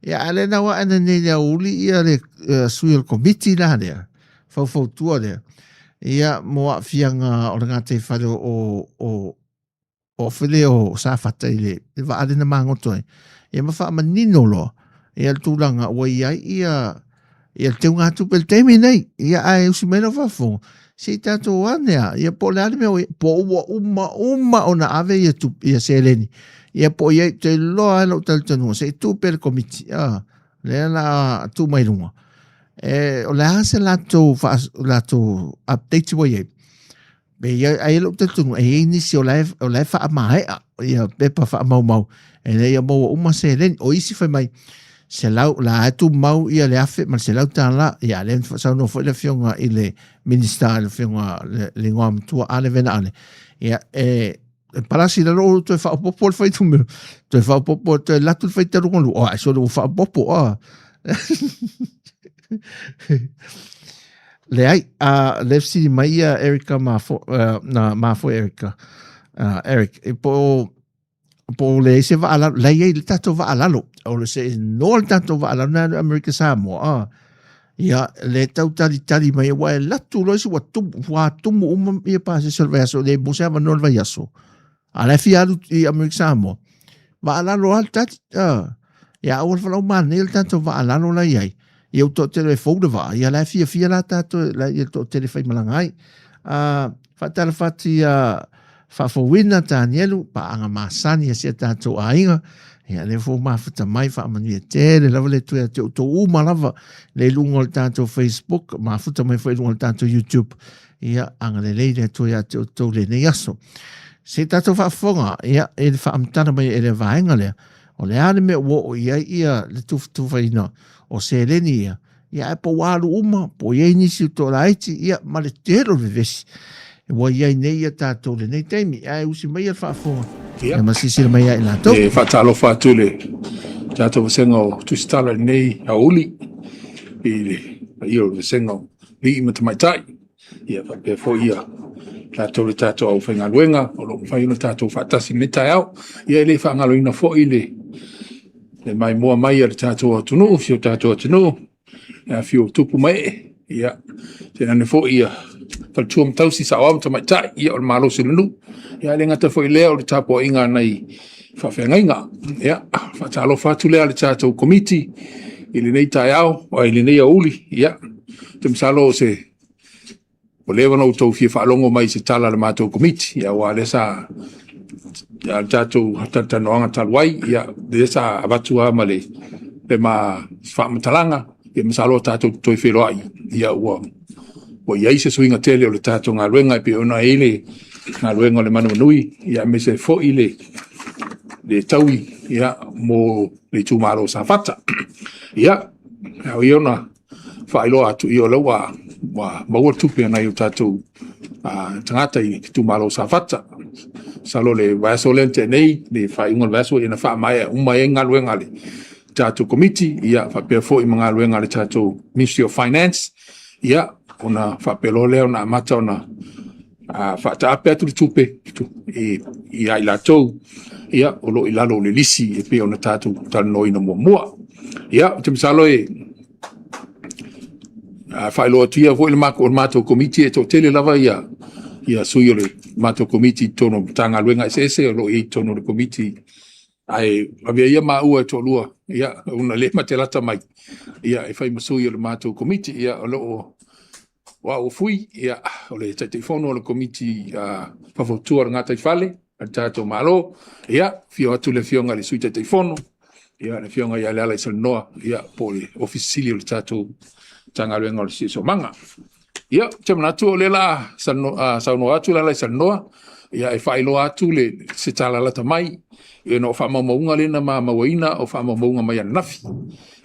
Ia a lea na ua ae nei le aoauli ia le sui o le komiti la lea, faufautua lea, ia mo aafiaga o le gataifale o, o, o fele o Safata i le vaa lea na magoto ai, ia ma faamanino loa ia le tulaga ua i ai ia ia le teugatupe i le taimi nei. Ia ae usi mai lau faafofoga, se i tatou ane a, ia po o le a le mea ua i ai, po ua uma uma ona ave ia tupe, ia seleni, ia po o i ai, ou te iloa lava i lou talitonuga, se i tuu pea le komiti, a, lea o le a tuu mai luga. E, o le a se latou, wha, latou update ua iai. Pe ia, ai lou talitonuga, e iai nisi o la e, o la e faamaea ia pepa faamaumau, ina ia maua uma seleni. O isi fai mai, selau, la e tumau ia le $1,000 ma le $100, ia lea na saunoa foi le afioga i le Minisita, le afioga le, le Igoamatua Ale Vena Ale, ia, e, e palasi i lalo o toe faaopoopo le fuainumera, toe faaopoopo, toe alu atu le faitaluga lua, oh, sole ua faaopoopo, ah. Leai, a le fesili mai ia Erica Mafo, uh, na Mafo Erica, uh, Eric, e po o, po o leai se vaa lalo, lai ai le tatou vaa lalo, o le se noa le tatou vaa lalo na Amerika Samoa, ah. Ia, le tau talitali mai, ua e latu loa isi ua tumu, ua tumu uma ia pasese o le vaiaso, le mo se avanoa le vaiaso. A la e fia alu i Amerika Samoa, vaa lalo lava le tali, ah. Ia aua le valaau manaia le tatou vaa lalo la i ai. Ia ua toatele e fou le vaa, ia la e fiafia la tatou, la ia toatele e faimalaga ai. Ah, faatalofa atu ia Faafouina Tanielu, paaga masani a si a tatou aiga. Ia lea foi ua mafuta mai, faamanuia tele lava le Atua ia te outou uma lava le i luga o le tatou Facebook, mafuta mai foi i luga o le tatou YouTube. Ia, agalelei le Atua ia te outou lenei aso. Se i tatou faafofoga, ia, i le faamatala mai e le vaega lea, o le a le mea ua oo i ai ia le tufatufaina o seleni ia, ia ae po ua alu uma, po o i ai nisi o toalaiti, ia ma le tele o le vevesi ua i ai nei ia tatou i lenei taimi. Ae usi mai ia le faafofoga, ia ma silasila mai ia i latou. E faatalofa atu i le tatou vasega o Tusitala i lenei aoauli i le paia o le vasega o alii ma tamaitai, ia faapea foi ia latou le tatou aufaigaluega o lo o mafai ona tatou faatasi i lenei taeao. Ia e le faagaloina foi le le maimoa mai a le tatou atunuu, si o tatou atunuu, e afio o tupu ma ee, ia, tainane foi ia faletua ma tausi, saoao ma tamaitai, ia o le malosi o le nuu. Ia, e le gata foi i lea o le tapuaiga a nai faafeagaiga. Ia, faatalofa atu lea i le tatou Komiti i lenei taeao, i lenei aoauli, ia, ou te masalo o se Ua leva ona outou fia faalogo mai i se tala a le matou Komiti, ia aua o lea sa le tatou talatalanoaga talu ai, ia lea sa avatu lava ma le le ma faamatalaga, ia masalo tatou te toe feiloai, ia ua ua i ai se suiga tele o le tatou galuega e pei ona i ai le galuega o le manumanui, ia aemaise ai foi le le taui ia mo le itumalo o Safata. Ia, ao ia ona faailoa atu, ia o lea ua, ua maua tupe a nai o tatou tagata i le itumalo o Safata. Masalo le vaiaso lea na tea nei, le faaiuga o le vaiaso, ia na faamaea uma ai galuega a le tatou Komiti, ia faapea foi ma galuega a le tatou Ministry of Finance, ia ona faapea loa lea ona amata ona faataape atu le tupe ia i latou ia o lo o i lalo o le lisi e pei ona tatou talanoaina muamua. Ia, ou te masalo e faailoa atu ia foi le matou, le matou komiti e toatele lava ia ia sui o le matou komiti i totonu o Matagaluega eseese o lo o i ai i totonu o le komiti ae avea ia maua e toalua ia ona le ma te lata mai ia e fai ma sui o le matou komiti ia o lo o O au o Fui, ia, o le Taitaifono o le Komiti Faufautua o le Gataifale a le tatou Malo. Ia, afio atu le Afioga i le Sui Taitaifono, ia, le Afioga ia Lealaisalanoa, ia, po o le Ofisa Sili o le tatou Matagaluega o le Siosiomaga. Ia, ou te manatu o lea o le a saunoa atu Lealaisalanoa, ia, e faailoa atu le, se tala lata mai, ona o faamaumauga lea na ma mauaina o faamaumauga mai ananafi.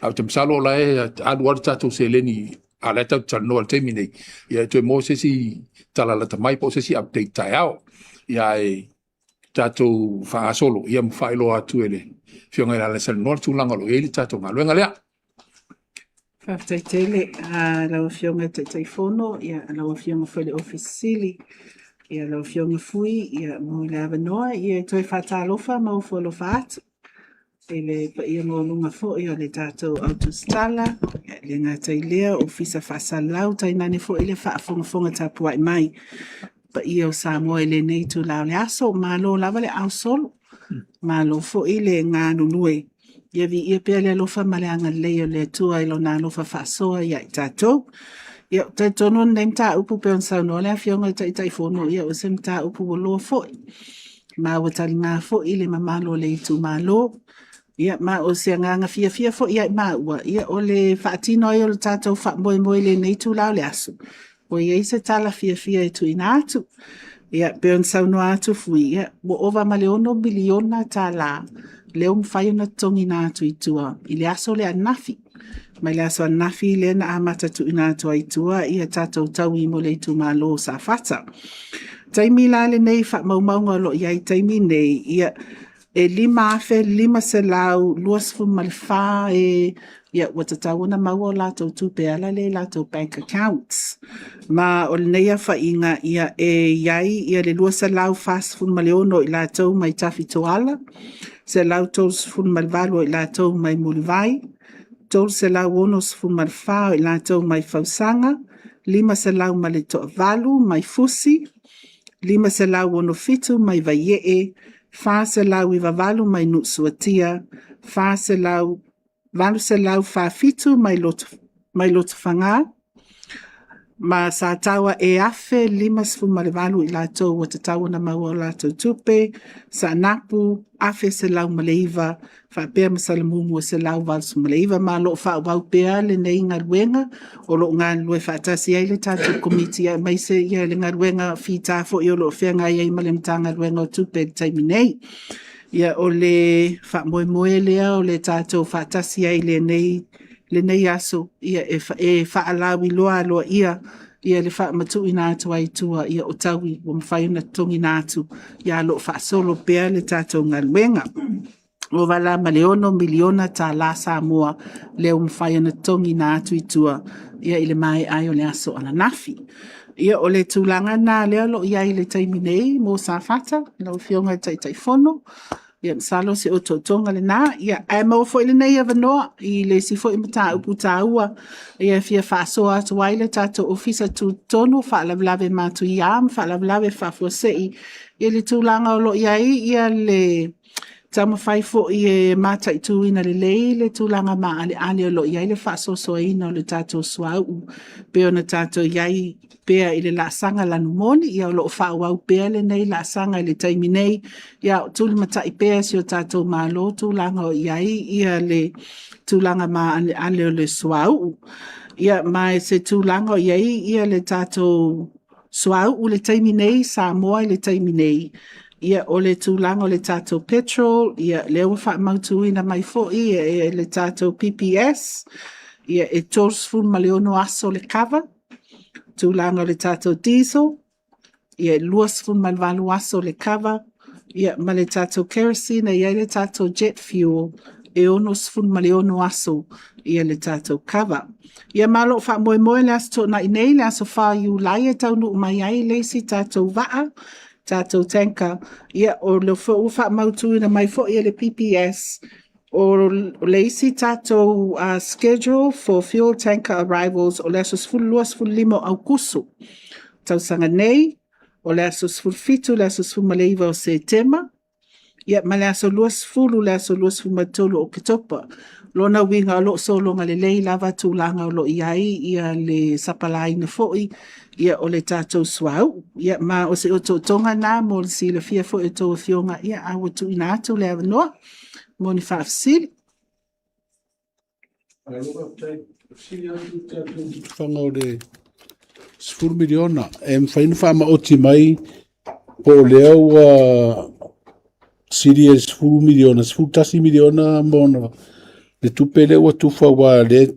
Ae ou te masalo o la e alu lava le tatou seleni a o la e tatou te talanoa i le taimi nei, ia e toe maua se isi tala lata mai po o se isi update taeao. Ia ae tatou faagasolo ia ma faailoa atu e le Afioga ia Lealaisalanoa le tulaga o lo o i ai le tatou galuega lea. Faafetai tele lau Afioga i le Taitaifono, ia lau Afioga foi i le Ofisa Sili, ia lau Afioga Fui ia mo le avanoa ia e toe faatalofa ma ofo alofa atu i le paia maualuga foi o le tatou au tusitala, e le gata i lea, Ofisa Faasalalau, tainane foi le faafogafoga tapuai mai paia o Samoa i lenei itula o le aso. Malo lava le ausolo, malo foi le galulue. Ia viia pea le alofa ma le agalelei o le Atua i Lona alofa faasoa ia i tatou. Ia, ou te talitonu o lenei mataupu pei ona saunoa le Afioga i le Taitaifono, ia o se mataupu ua loa foi. Ma ua taliga foi le mamalu o le itumalo. Ia, ma o se agaga fiafia foi ia i maua, ia, o le faatino ai o le tatou faamoemoe i lenei itula o le aso, ua i ai se tala fiafia e tuuina atu. Ia, pei ona saunoa atu Fui, ia, ua ova ma le $6 miliona tala lea ua mafai ona totogiina atu i tua i le aso lea ananafi. Mai le aso ananafi lea na amata tuuina atu ai i tua ia tatou taui mo le itumalo o Safata. Taimi la lenei i faamaumauga o lo o i ai i taimi nei, ia, e 5,524 e ia, ua tatau ona maua o latou tupe e ala lea i latou bank accounts. Ma o lenei aofaiga, ia, e i ai ia le 246 o i latou mai Tafitoala, 138 o i latou mai Mulivai, 364 o i latou mai Fausaga, 508 mai Fusi, 567 mai Vaiee, 498 mai Nuusuatia, 847 mai mai Lotofaga, ma sa taua e 1,058 i latou ua tatau ona maua o latou tupe, Saanapu 1,109 faapea ma Salamumu e 189. Ma o lo o faaauau pea lenei galuega, o lo o galulue faatasi ai le tatou Komiti aemaise le galuega fita foi o lo o feagai ai ma le Matagaluega o Tupe i le taimi nei. Ia, o le faamoemoe lea o le tatou faatasi ai i lenei aso, ia, e faalauiloa aloaia ia le faamatuuina atu ai i tua ia o taui ua mafai ona totogiina atu, ia o lo o faasolo pea le tatou galuega. Ua ova la ma le $6 miliona tala Samoa lea ua mafai ona totogiina atu i tua ia i le maea ai o le aso ananafi. Ia, o le tulaga lena lea o lo o i ai i le taimi nei mo Safata, lau Afioga i le Taitaifono. Ia, masalo o se otootoga lena. Ia, ae maua foi lenei avanoa i le isi foi mataupu taua ia e fia faasoa atu ai le tatou Ofisa Tutotonu o Faalavelave Matuia ma Faalavelave Faafuasei i le tulaga o lo o i ai ia le taumafai foi e mataituina lelei le tulaga maaleale o lo o i ai le faasoasoaina o le tatou suauu pei ona tatou i ai pea i le laasaga lanumoli. Ia o lo o faaauau pea lenei laasaga i le taimi nei, ia o tulimatai pea e si o tatou Malo tulaga o i ai ia le tulaga maaleale o le suauu. Ia ma i se tulaga o i ai ia le tatou suauu i le taimi nei, Samoa i le taimi nei, ia o le tulaga o le tatou petrol, ia lea ua faamautuina mai foi e le tatou PPS, ia e 36 aso le cover, tulaga o le tatou diesel, ia e 28 aso le cover, ia ma le tatou kerosene e i ai le tatou jet fuel, e 66 aso ia le tatou cover. Ia ma o lo o faamoemoe le Aso Toonai nei, le aso 4 o Iulai e taunuu mai ai le isi tatou vaa, tatou tanker, ia o lea foi ua faamautuina mai foi e le PPS, o le isi tatou schedule for fuel tanker arrivals o le aso 12, 15 o Aukuso tausaga nei, o le aso 17, le aso 19 o Setema, ia ma le aso 20, le aso 23 o Oketopa. Lona uiga o lo o sologa lelei lava tulaga o lo o i ai ia le sapalāina foi ia o le tatou suauu. Ia ma o se otootoga lena mo le silafia foi e a outou afioga, ia a ua tuuina atu le avanoa mo ni faafesili. Malo faafetai. Fesili atu i le tatou tufaga o le $10 miliona, e mafai ona faamaoti mai po o lea ua sili e le $10 miliona, $11 miliona ma ona le tupe lea ua tufa aua o lea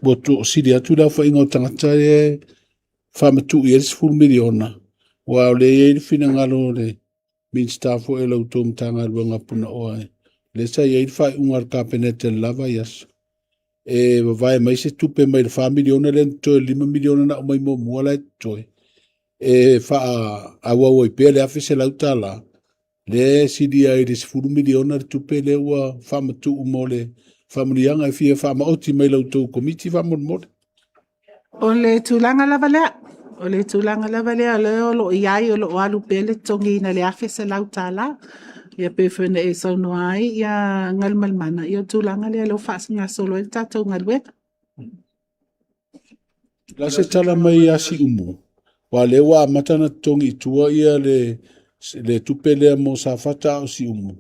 ua sili atu le aofaiga o tagata lea e faamatuu i ai le $10 miliona, aua o lea e i ai le finagalo o le Minisita foi o la outou Matagaluega Punaoa, lea sa i ai le faaiuga a le Kapeneta i le la vaiaso, e vavae mai se tupe mai le $4 miliona lea na totoe, le $5 miliona na aumai muamua la e totoe, e faaauau ai pea le $1,100, lea e silia ai i le $10 miliona le tupe lea ua faamatuu mo le faamanuiaga. E fia faamaoti mai i la outou Komiti faamolemole. O le tulaga lava lea, o le tulaga lava lea o lea o lo o i ai, o lo o alu pea le totogiina i le $1,100. Ia pei foi ona e saunoa ai ia Galumalemana, ia o le tulaga lea o lea ua faagasolo ai le tatou galuega. O le a se tala mai ia Siumu? Aua o lea ua amata ona totogi i tua ia le tupe lea mo Safata a o Siumu.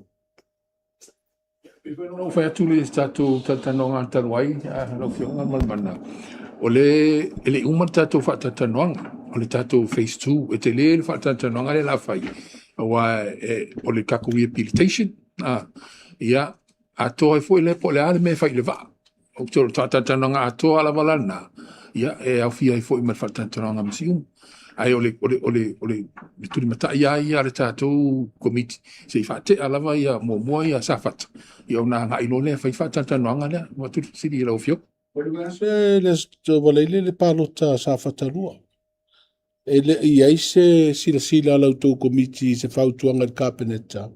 Pei foi ona ou fai atu i le tatou talatalanoaga talu ai lau Afioga ma le Mana, o le e le i uma le tatou faatalatalanoaga, o le tatou phase 2, e tele le faatalatalanoaga lea o le a fai, aua o le tatou rehabilitation, ia, atoa ai foi lea po o le a le mea e fai i le vaa. Ou te o le faatalatalanoaga atoa lava la lena, ia, e aofia ai foi ma le faatalatalanoaga ma Siumu. Ae o le, o le, o le, o le tulimatai lava ia a le tatou Komiti, se i faatea lava ia muamua ia Safata, ia ona agai loa lea e fai le faatalatalanoaga lea. Ua atu le fesili i lau Afioga. Se le Aso Faraile le palota a Safata 2. E le i i ai se silasila a la outou Komiti i se fautuaga i le Kapeneta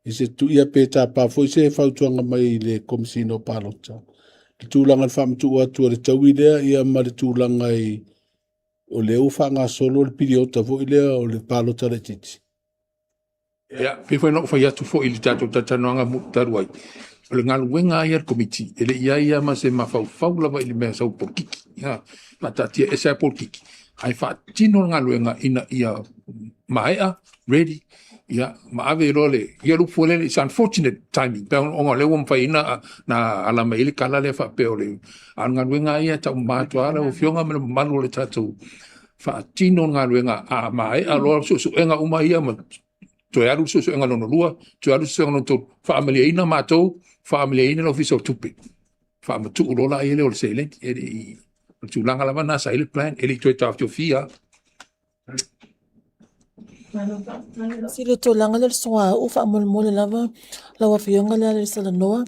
i se ia pe tapa foi se fautuaga mai i le Komesina o Palota i le tulaga i le faamatuu atu o le taui lea ia ma le tulaga i o lea ua faagasolo le piliota foi lea o le palota laitiiti. Ia, pei foi ona ou fai atu foi i le tatou talatalanoaga talu ai, o le galuega lava ia a le Komiti, e le i i ai lava ma se mafaufau lava i le mea sau polokiki. Ia, faataatia ese lava polokiki, ae faatino le galuega ina ia maea, ready, ia, ma ave loa le, ia le upu foi lele, it's unfortunate timing, pei ona o lea ua mafai ai ona ala mai ai le tala lea faapea o le, a o le galuega lava ia e taumama atu lava lau Afioga ma le mamalu o le tatou faatino le galuega a maea loa suesuega uma ia ma toe alu le suesuega lona lua, toe alu le suesuega lona tolu, faamalieina matou, faamalieina le Ofisa o Tupe, faamatuu loa lea lea o le seleni. E le i, o le tulaga lava lena sa i ai le plan, e le i toe taofiofia. Sili o tulaga lea o le suauu faamolemole lava lau Afioga le Alaisalanoa,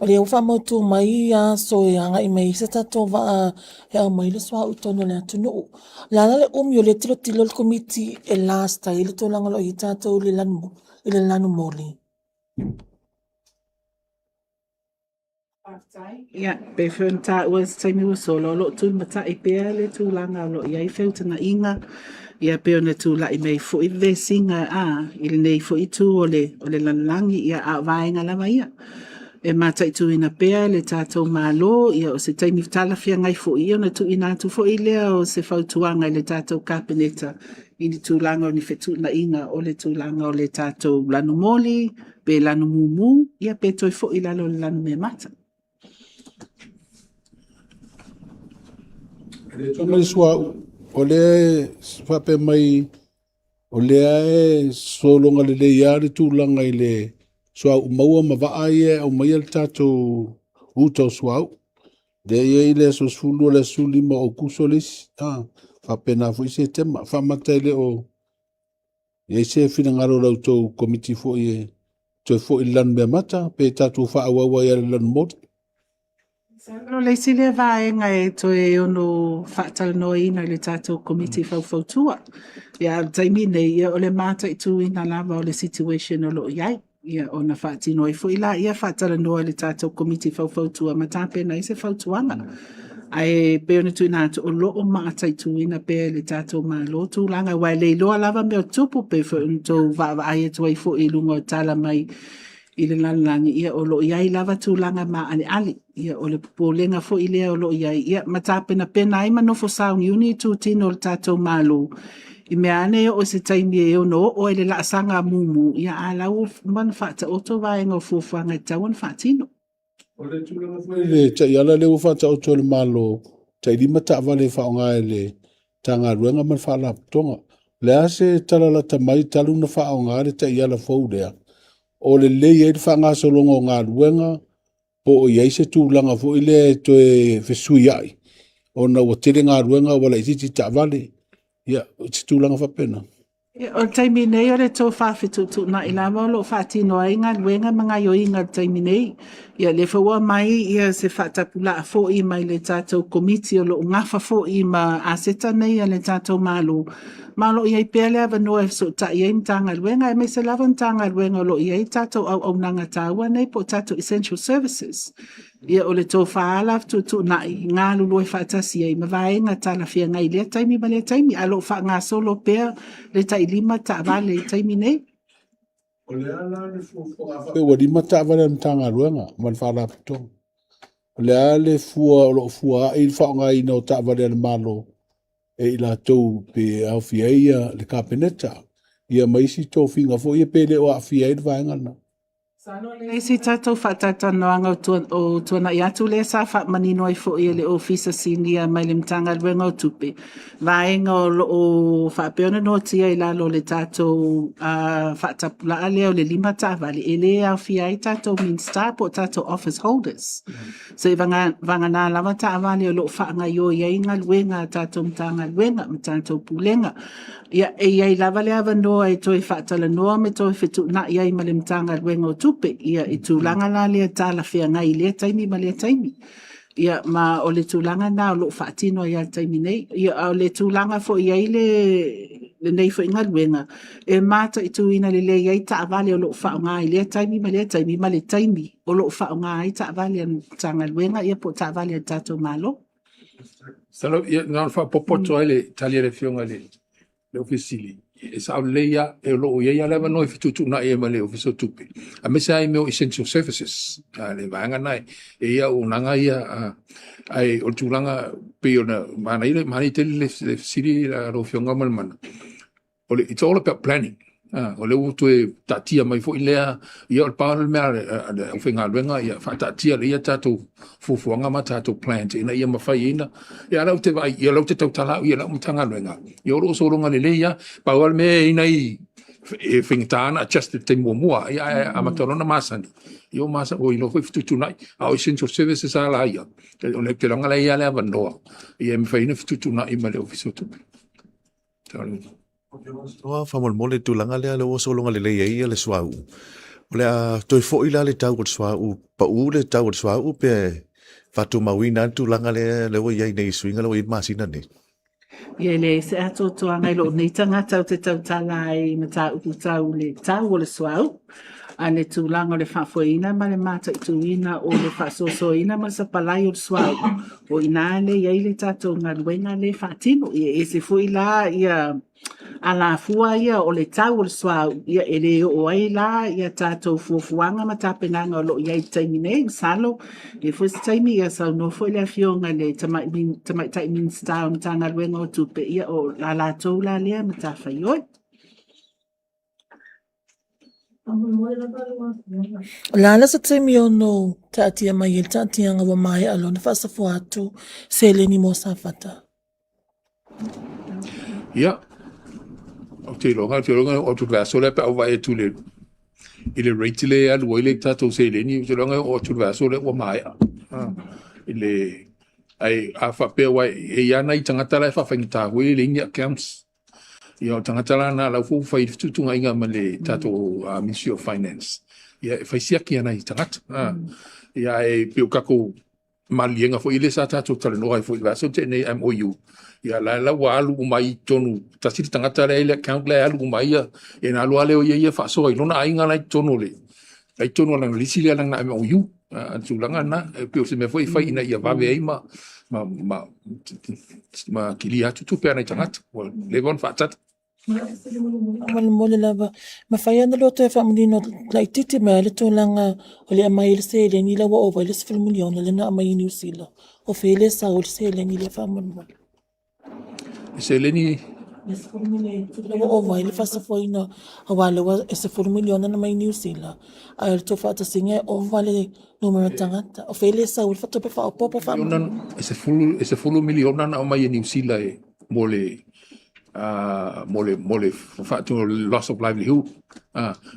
o lea ua faamautu mai aso e agai mai ai se tatou vaa e aumai le suauu i totonu o le atunuu. O le a la le umi o lea e tilotilo le Komiti e last ai le tulaga o lo o i ai tatou i le lanumoli? Faafetai. Ia, pei foi ona taua i se taimi ua sola, o lo o tulimatai pea le tulaga o lo o i ai feutagaiga, ia pei ona tulai mai foi le vesiga i lenei foi itu o le lalolagi, ia a o vaega lava ia e mataituina pea le tatou Malo, ia o se taimi talafeagai foi ia ona tuuina atu foi lea o se fautuaga i le tatou Kapeneta i ni tulaga o ni fetuunaiga o le tulaga o le tatou lanumoli, pe lanu mumu, ia pe toe foi i lalo o le lanu meamata. Fai mai le suauu, o lea e faapea mai o lea e sologa lelei lava le tulaga i le suauu maua ma vaa ia e aumaia le tatou uta o suauu. Lea e i ai le aso 12, le aso 15 o Aokuso le isi, faapena foi Setema. Faamata e le o i ai se finagalo o la outou Komiti foi e toe foi i le lanumeamata pe tatou faaauau ai lava i le lanumoli? Masalo o le isi lea vaega e toe ono faatalanoaina i le tatou Komiti Faufautua. Ia, a o le taimi nei, ia, o le mataituina lava o le situation o lo o i ai. Ia, ona faatino ai foi laia faatalanoa i le tatou Komiti Faufautua ma tapena ai se fautuaga. Ae pei ona tuuina atu, o lo o mataituina pea e le tatou Malo tulaga, aua e le iloa lava mea o tutupu, pei foi ona outou vaavaai atu ai foi i luga o tala mai i le lalolagi, ia o lo o i ai lava tulaga maaleale. Ia o le popolega foi lea o lo o i ai, ia ma tapenapena ai ma nofo sauniuni itutino o le tatou Malo, i mea ane e oo i se taimi e ono oo ai le laasaga mumu, ia a la ua uma ona faataoto vaega o fuafuaga e tatau ona faatino. O le tulaga foi i le taiala lea ua faataoto e le Malo, tai 5 taavale e faaaoga e le Matagaluega ma le Faalapotopotoga. O le a se tala lata mai talu ona faaaoga le taiala fou lea, o lelei ai le faagasologa o galuega po o i ai se tulaga foi lea e toe fesuiai ona ua tele galuega ua laitiiti taavale, ia, se tulaga faapena. Ia, o le taimi nei o le tofa fetuutuunai lava o lo o faatino ai galuega ma gaoioiga i le taimi nei. Ia, o lea foi ua aumai ia se faatapulaa foi mai le tatou Komiti o lo o nafa foi ma aseta nei a le tatou Malo, ma o lo o i ai pea le avanoa e fesootai ai Matagaluega, aemaise lava Matagaluega o lo o i ai tatou auaunaga taua nei po o tatou essential services. Ia, o le tofa lava la fetuutuunai, galulue faatasi ai ma vaega talafeagai i lea taimi ma lea taimi, ae o lo o faagasolo pea le tai 5 taavale i le taimi nei. O le a la le fuafuaga faapea ua 5 taavale a le Matagaluega ma le Faalapotopotoga? O le a le fua o lo o fua ai le faaaogaina o taavale a le Malo e i latou pe aofia ai le Kapeneta ia ma isi tofiga foi ia pe le o aafia ai le vaega lena? Le isi tatou faatalatalanoaga o tuanai atu lea sa faamanino ai foi e le Ofisa Sinia mai le Matagaluega o Tupe, vaega o lo o faapea ona noatia i lalo o le tatou faatapulaa lea o le 5 taavale, e le aofia ai tatou Minisita po o tatou Office Holders. Seiavagana lava taavale o lo o faagaoioi ai galuega a tatou Matagaluega ma tatou Pulega. Ia, e i ai lava le avanoa e toe faatalanoa ma toe fetuunai ai ma le Matagaluega o Tupe, ia, i tulaga la lea talafeagai i lea taimi ma lea taimi. Ia, ma o le tulaga lena o lo o faatino ai lava i le taimi nei. Ia, a o le tulaga foi e i ai lenei foi galuega, e mataituina lelei ai taavale o lo o faaaoga i lea taimi ma lea taimi ma le taimi o lo o faaaoga ai taavale a le Matagaluega ia po o taavale a le tatou Malo. Masalo, ia, na ona faaopoopo atu ai le tali a le Afioga i le Ofisa Sili, e sao lelei lava, o lo o i ai lava le avanoa e fetuutuunai ai ma le Ofisa o Tupe, aemaise lava i mea o essential services, le vaega lena e i ai auaunaga ia, ae o le tulaga pei ona manaia, manaia tele le fesili a lau Afioga ma le Mana, o le it's all about planning. Ah, o lea ua toe taatia mai foi lea, ia o le pau le mea a le aufaigaluega, ia faataatia lea tatou fuafuaga ma tatou plans ina ia mafai ai ona, ia o lea ou te vaai, ia o lea ou te tautala au i lau Matagaluega, ia o lo o sologa lelei lava. Pau lava le mea e i ai nai e faigata ona adjust i le taimi muamua, ia ae amata loa ona masani, ia ua masani, ua iloa foi fetuutuunai. A o essential services lava la ia, o lea ou te iloa la e i ai lava le avanoa, ia e mafai ai ona fetuutuunai ma le Ofisa o Tupe. Toa faamolemole i tulaga lea lea ua sologa lelei ai le suauu. O le a toe foi la le tau o le suauu, pau le tau o le suauu pe faatumauina lava le tulaga lea lea ua i ai nei i suiga lea ua i ai le masina nei? Ia e leai se atoatoaga i lou nei tagata ou te tautala ai i mataupu tau le tau o le suauu, a le tulaga o le faafoeina ma le mataituina o le faasoasoaina ma le sapalai o le suauu, O i ina lea e i ai le tatou galuega lea e faatino. Ia e ese foi la ia alafua ia o le tau o le suauu, ia e le oo ai la ia tatou fuafuaga ma tapenaga o lo o i ai i le taimi nei. Masalo e i ai foi se taimi ia saunoa foi le Afioga i le Tamaitai Minisita o le Matagaluega o Tupe, ia o la latou la lea matafaioi. O le a la se taimi ono taatia mai ai le taatiaga ua maea loa ona faasafoa atu seleni mo Safata? Ia, ou te iloa, ou te iloa o atu i le vaiaso lea pe a ou vaai atu i le, i le rate lea e alu ai le tatou seleni, ou te iloa e oo atu i le vaiaso lea ua maea. I le, ae a faapea aua e i ai lava nai tagata la e faafaigata foi e leai ni accounts. Ia o tagata la na lau foi ua fai fetuutuunaiga ma le tatou Ministry of Finance. Ia e fai siaki a nai tagata. Ia ae pei o tatou maliliega foi lea sa tatou talanoa ai foi i le vaiaso na tea nei MOU. Ia la la ua alu uma ai i totonu, tasi le tagata lea e i le account lea e alu uma ai ia, ia ona alu lava lea o ia ia faasoa i lona aiga la i totonu o le la i totonu o lana lisi lea lana MOU. A tulaga lena, e pei o se mea foi e fai ina ia vave ai ma ma ma ma kilia atu tupe a nai tagata. Ua leva ona faatali. Faamolemole lava, mafai ona lua toe faamanino laitiiti mai le tulaga o le aumai ai le seleni lea ua ova ai le 10 miliona lea na aumai i Niu Sila. O fea le sau o le seleni lea faamolemole? Le seleni? Le 10 miliona lea ua ova ai le faasafoina aua lea ua e 10 miliona na mai Niu Sila ae o le tou faatasiga e ova le numera tagata. O fea le sau ai le tupe faaopoopo faamolemole? E 10 miliona na aumai e Niu Sila e mo le mo le mo le faatino loss of livelihood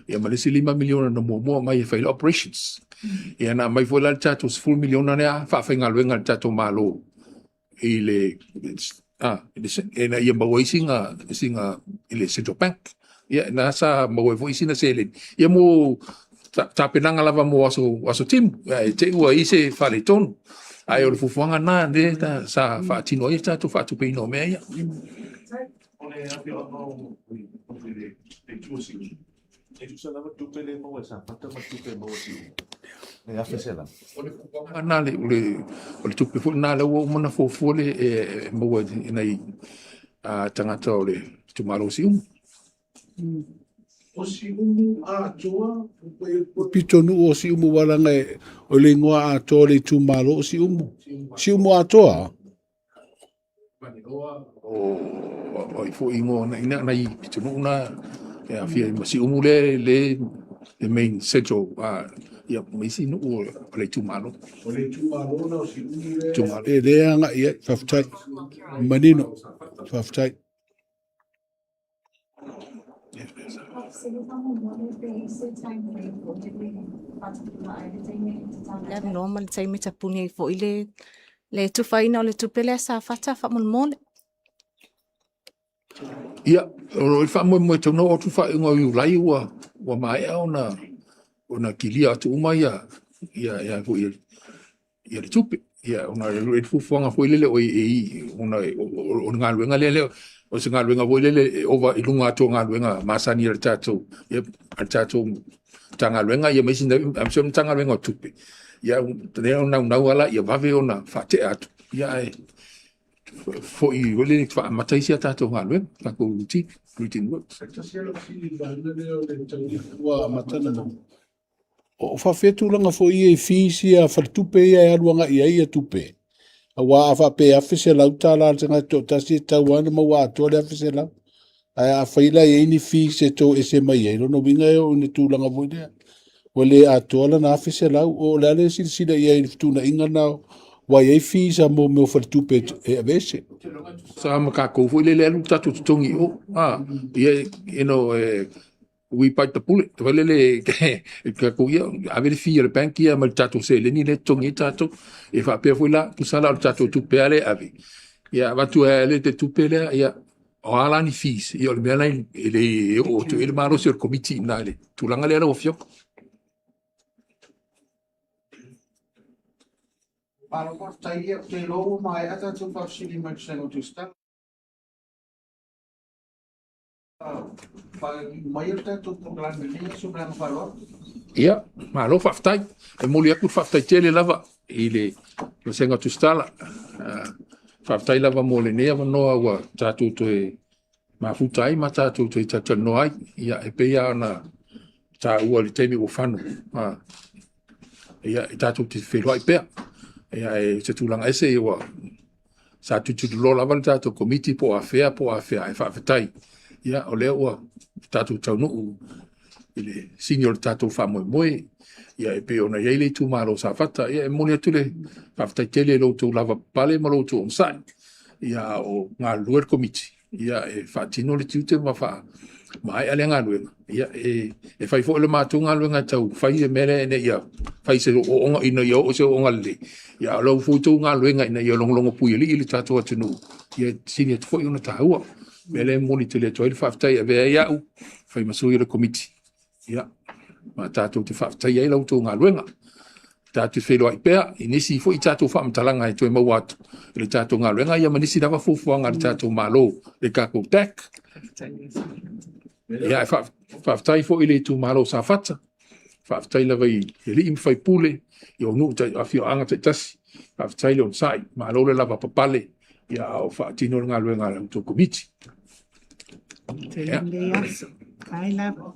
ia ma le isi 5 miliona na muamua mai e fai le operations. Ia na aumai foi la le tatou 10 miliona lea faafaigaluega e le tatou Malo i le ina ia maua ai sina sina i le Central Bank. Ia na sa maua ai foi sina seleni ia mo tapenaga lava mo aso aso timu ae te i ua i ai se faaletonu. Ae o le fuafuaga lena lea sa faatino ai le tatou faatupeina o mea ia. O le afioaga o le itu o Siumu, e tutusa lava tupe lea e maua e Safata ma le tupe e maua e Siumu, le $1,100. O le fuafuaga lena, o le tupe foi lena lea ua uma ona fuafua le e maua e nai tagata o le itumalo o Siumu. O Siumu atoa, o pitonuu o Siumu aua leaga o le igoa atoa o le itumalo o Siumu. Siumu atoa? Maninoa, o ai foi ingoa na ina nai pitonuu na e aafia ai ma Siumu le le. le main central ia ma isi nuu o le itumalo. O le itumalo na o Siumu lea e le agai i ai. Faafetai. Manino. Faafetai. Le avanoa ma le taimi e tapuni ai foi le le tufaina o le tupe lea Safata faamolemole. Ia, o lo o faamoemoe tau na oo atu faaiuga o Iulai ua ua maea ona ona kilia atu uma ia ia ia foi ia le tupe. Ia ona e le fuafuaga foi lele o e ona o le galuega lea lea o se galuega foi lele e ova i luga atu o galuega masani a le tatou ia a le tatou Matagaluega ia ma isi aemaise o le Matagaluega o Tupe. Ia lea o naunau ala ia vave ona faatea atu ia ae foi foi lele faaamata ai si a tatou galuega, tatou routine, routine works. Ua amata ona O faafefea tulaga foi ia i fees ia a faletupe ia e alu agai i ai ia tupe? Aua a faapea e $1,100 le tagata toatasi e tatau lava ona maua atoa le $1,100. Ae afai la e i ai ni fees e toese mai ai, lona uiga e oo i le tulaga foi lea ua le atoa lana $1,100. O le a le silasila i ai i le fetuunaiga lena aua e i ai fees a mea o faletupe e aveese. Sa ma tatou foi lele alu tatou totogi i o. Ah, ia, you know, eh, we bite the bullet foi lele e tatou ia ave le fee a le bank ia ma le tatou seleni lea e totogi ai tatou e faapea foi la tusa la o le tatou tupe lava lea e ave ia avatu ai le tupe lea ia o a la ni fees ia o le mea la e le oo atu i ai le malosi o le komiti i ina i le tulaga lea lau afioga. Malo faafetai ia, ou te iloa ua maea tatou faafesili mai le Vasega o Tusitala. Ia, malo faafetai. E momoli atu le faafetai tele lava i le Vasega Tusitala. Faafetai lava mo lenei avanoa ua tatou toe mafuta ai ma tatou toe talatalanoa ai. Ia, e pei lava ona taua i le taimi ua fano, ia, e tatou te feiloai pea. Ia, e se tulaga ese ua sa tulituliloa lava le tatou komiti po o afea po o afea ae faafetai ia o lea ua tatou taunuu i le sini o le tatou faamoemoe ia e pei ona i ai le itumalo o Safata ia e momoli atu le faafetai tele i lo outou lavapapale ma lo outou onosai ia a o galulue le komiti ia e faatino le tiute ma faamaea lea galuega ia e, e fai foi le matou galuega e tau fai le mea lea ina ia fai se ooooga ina ia oo se ooooga lelei ia o lau foi tou galuega ina ia logologo puialii le tatou atunuu ia sili atu foi ona taua mea lea e momoli tele atu ai le faafetai e avea ai au fai ma sui o le komiti Ia, ma tatou te faafetaia ai la outou galuega. Tatou te feiloai pea i nisi foi tatou faamatalaga e toe maua atu i le tatou galuega ia ma nisi lava fuafuaga a le tatou Malo i le tatou DAC. Ia, e faafetai foi i le itumalo o Safata, faafetai lava i alii ma faipule, i o nuu afioaga taitasi, faafetai le onosai, malo le lavapapale, ia a o faatino le galuega a la outou komiti. Tele lenei aso. Ai lava.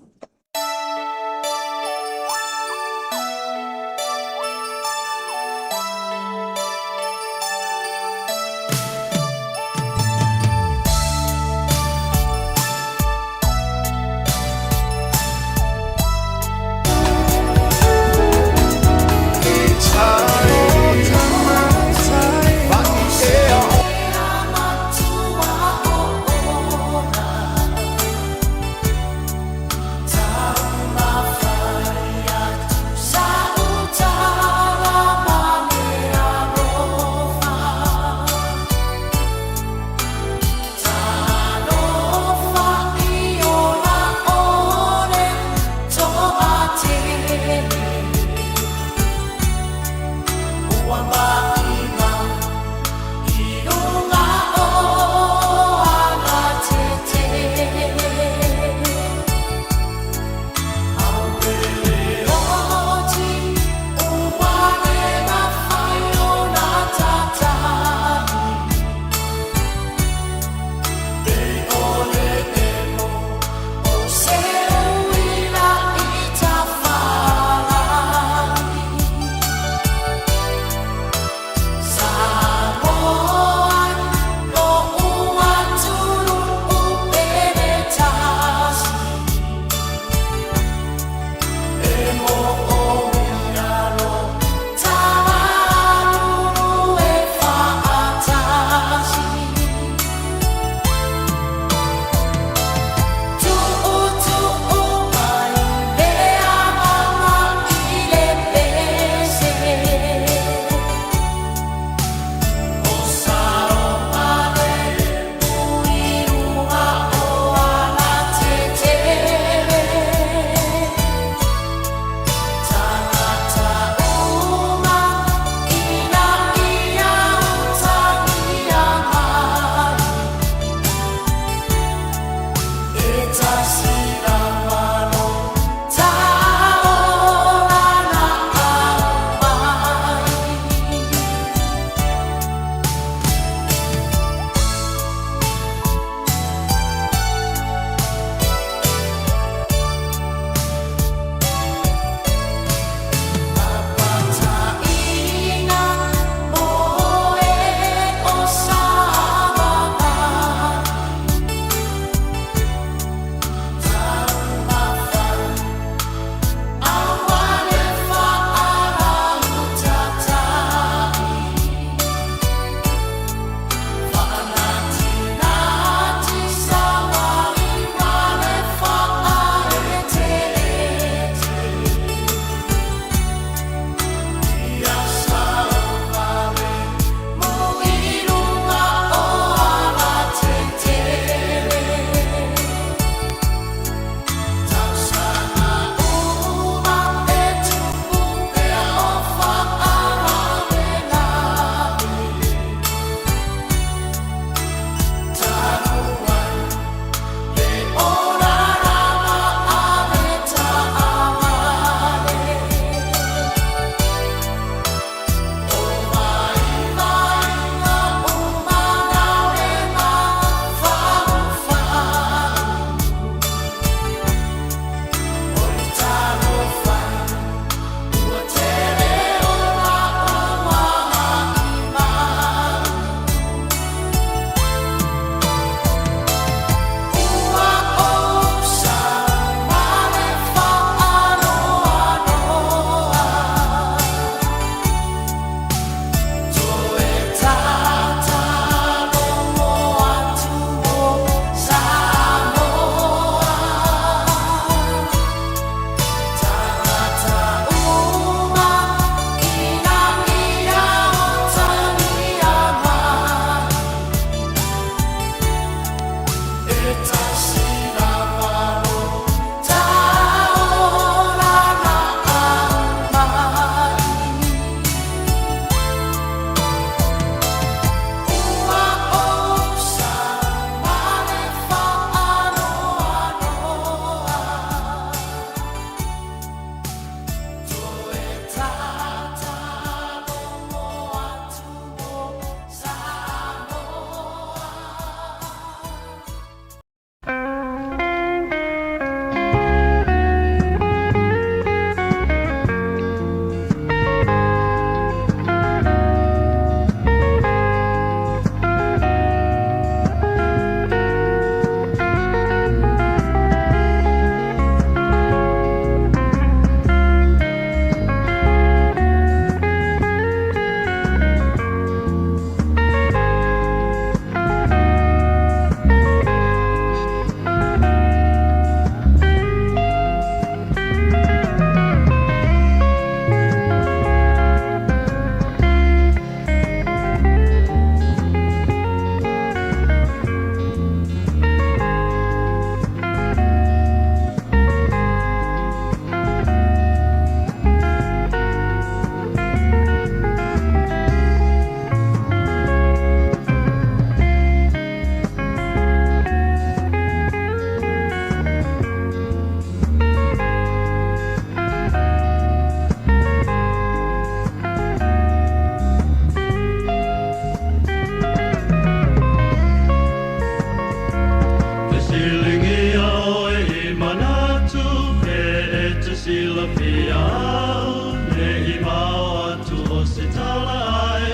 silafia au Ne i mao atu o se tala ai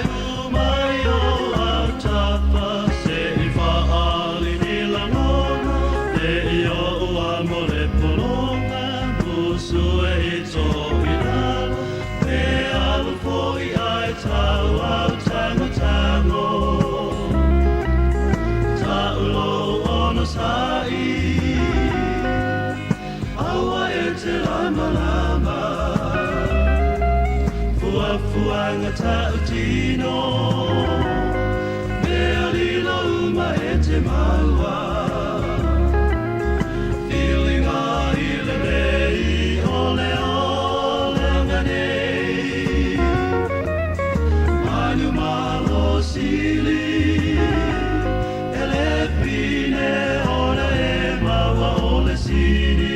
Mai o au tapa Se i whaali ni langona Ne i o ua mo le polonga Musu e i tō i lalo Pe alu foi ai tau au tango tango Taulo ono sa'i Aua e te lama lama Fuafuaga tautino Mea lilo uma e te maua Filiga i lelei o le olaga nei Manu malosili E le pine ona e maua o le sini.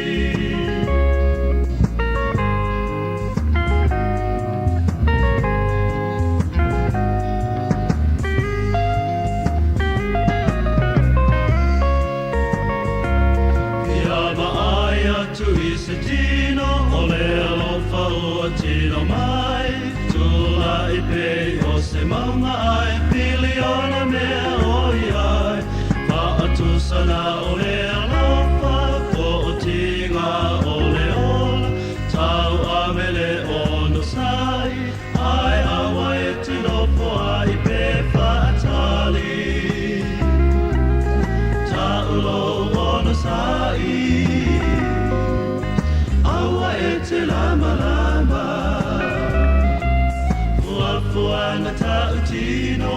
Ia vaai atu i se tino o le alofa ua tino mai Tulai pei o se mauga ai pili ona mea o i ai Faatusa na o le alofa Tootiga o le ola Tauave le onosai Ae aua e te nofo ai pe faatali Taulo onosai Aua e te lamalama Fuafuaga tautino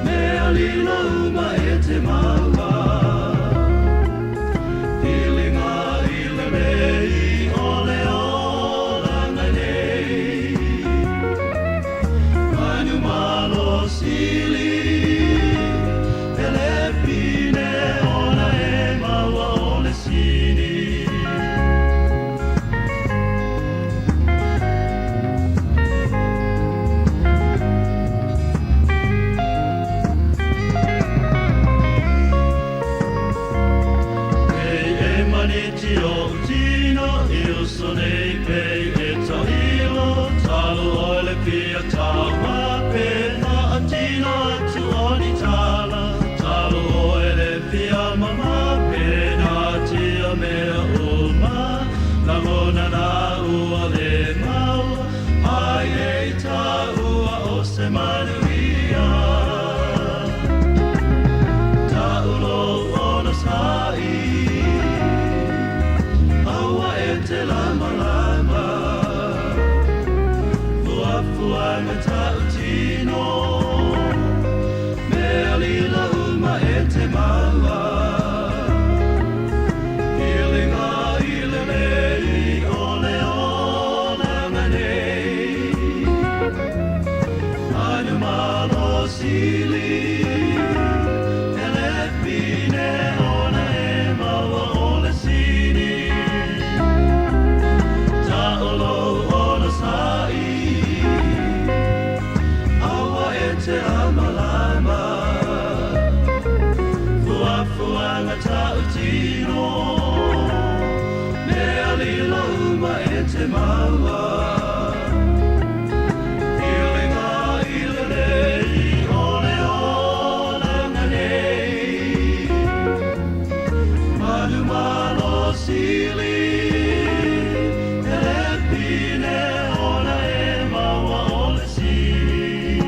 Mea lilo uma e te maua Filiga i lelei o le olaga nei Manu malosili E le pine ona e maua o le sini. Pei e maniti o'u tino i uso nei pei e tailo Talo oe le fia taumape Faatino atu o ni tala Talo oe le fia mamape Natia mea uma Lagona na ua le maua Ai e i taua o se manuia Taulo onosai Aua e te lamalama Fuafuaga tautino Mea lilo uma e te maua Filiga i lelei o le olaga nei Manu malosili E le pine ona e maua o le sini Taolo onosai Aua e te lamalama Fuafuaga tautino Mea lilo uma e te maua Filiga i lelei o le olaga nei Manu malosili E le pine ona e maua o le sini.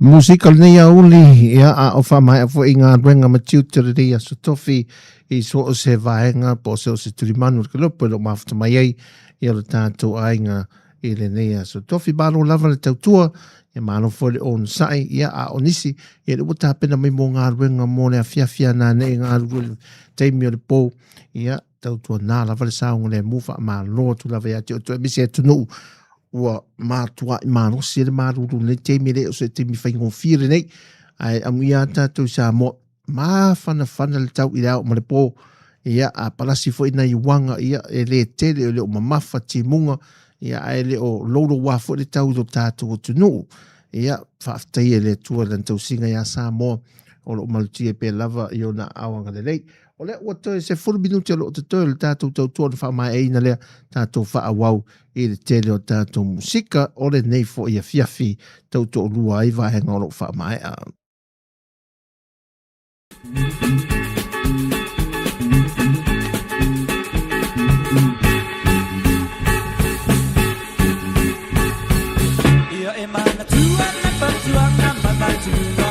Musika o lenei aoauli, ia, a o faamaea foi i galuega ma tiute o lenei aso tofi i so o se vaega po o se o se tulimanu o le kolopo e lo o mafuta mai ai ia lo tatou aiga i lenei aso tofi. Malo lava le tautua, ia malo foi le onosai, ia a o nisi, ia le ua tapena mai mo galuega mo le afiafi a nanei galulue i le taimi o le po, ia tautuana lava le saogalemu faamalo atu lava ia te outou aemaise atunuu ua matuai malosi ai le malulu i lenei taimi, e le o se taimi faigofie lenei, ae amuia lava tatou i Samoa, mafanafana le tau i le ao ma le po. Ia, a palasi foi nai uaga, ia, e le tele, e le o mamafa timuga, ia, ae le o louloua foi le tau i lo tatou atunuu. Ia, faafetai e le Atua i lana tausiga ia Samoa, o lo o malutia pea lava i ona aao agalelei. O lea ua toe 10 minute o lo o totoe o le tatou tautua ona faamaeaina lea tatou faaauau i le tele o tatou musika o lenei foi afiafi tautoalua ai vaega o lo o faamaea. Ia e manatua na fautuaga ma matua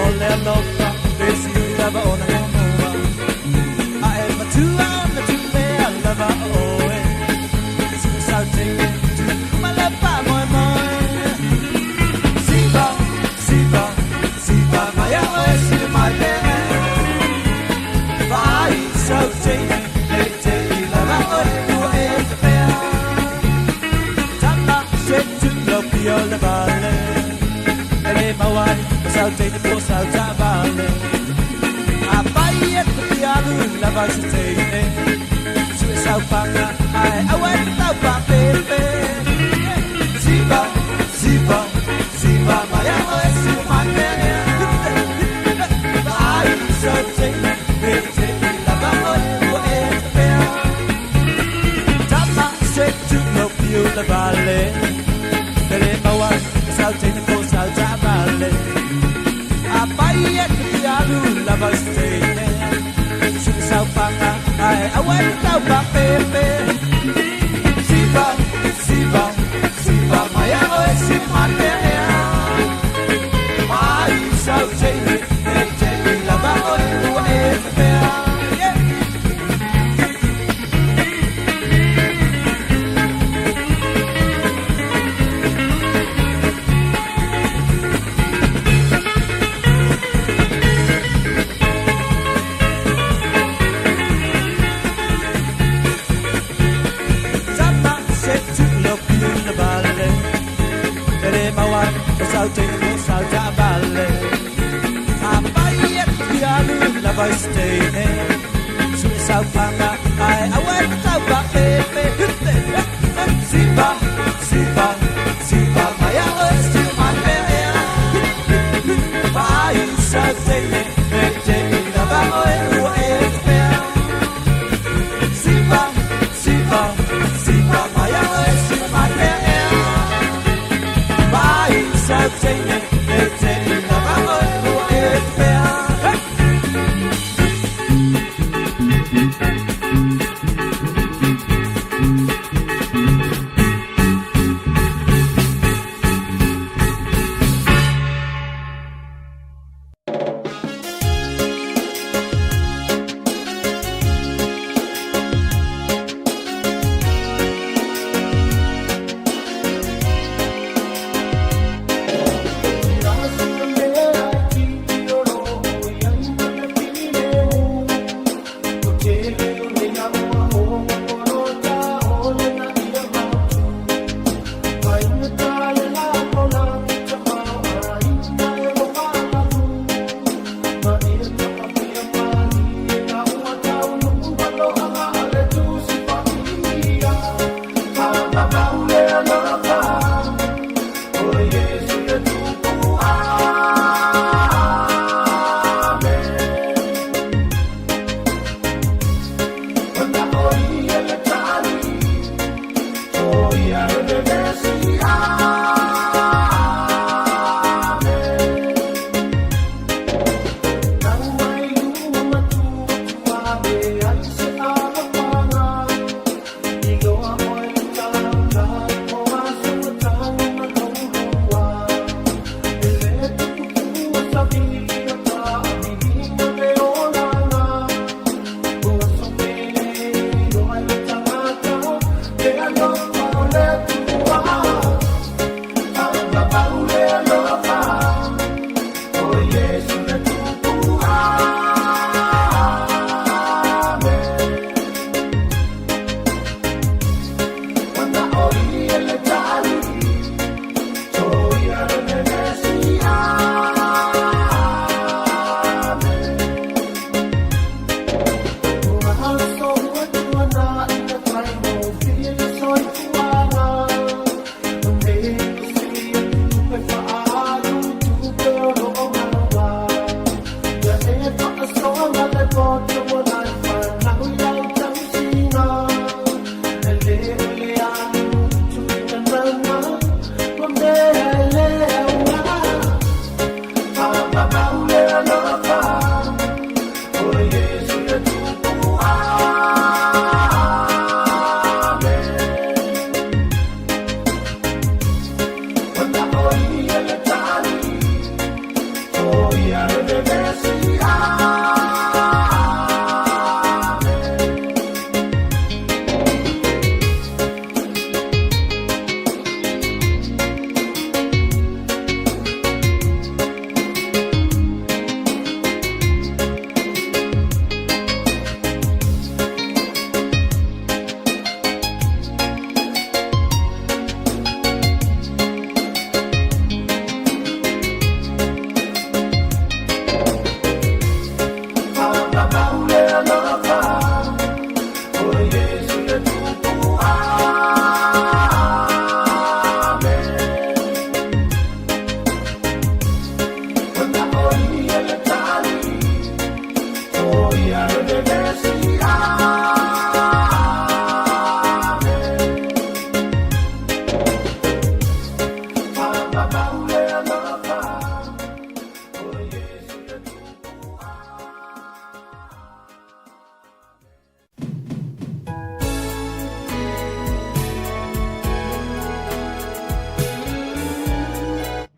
O le alofa le siui lava ona muamua A e matua ona tulea lava o oe Sui sau teine tu ma le faamoemoe Siva, siva, siva mai a oe siva mai pea Vaai sau teine le te i lava oe ua e pea Tama se tu lo pio le vale E le mau ai o sau teine po sau taavale A fai e te pialu lava i se teine Sue sau panga ae aua e te tau papepe Siva, siva, siva mai a oe siva mai pea Vaai i sau teine le te i lava oe ua e pea Tama se tu lo pio le vale E le mau ai o sau teine po sau taavale A fai e te pialu lava i se teine Sue sau panga ae aua e te tau papepe Siva, siva, siva mai a oe siva mai pea ea Mai sau teine e te i lava oe ua e pea Yeah. Tama se tu lo piu le vale E le mau ai o sau teine po sau taavale A fai e te pialu lava i se teine Sue sau panga ae aua e te tau papepe Siva, siva, siva mai a oe siva mai pea ea Vaai i sau teine e te i lava oe ua e te pea Siva, siva, siva mai a oe siva mai pea ea Vaai i sau teine e te i lava oe ua e te pea Hey!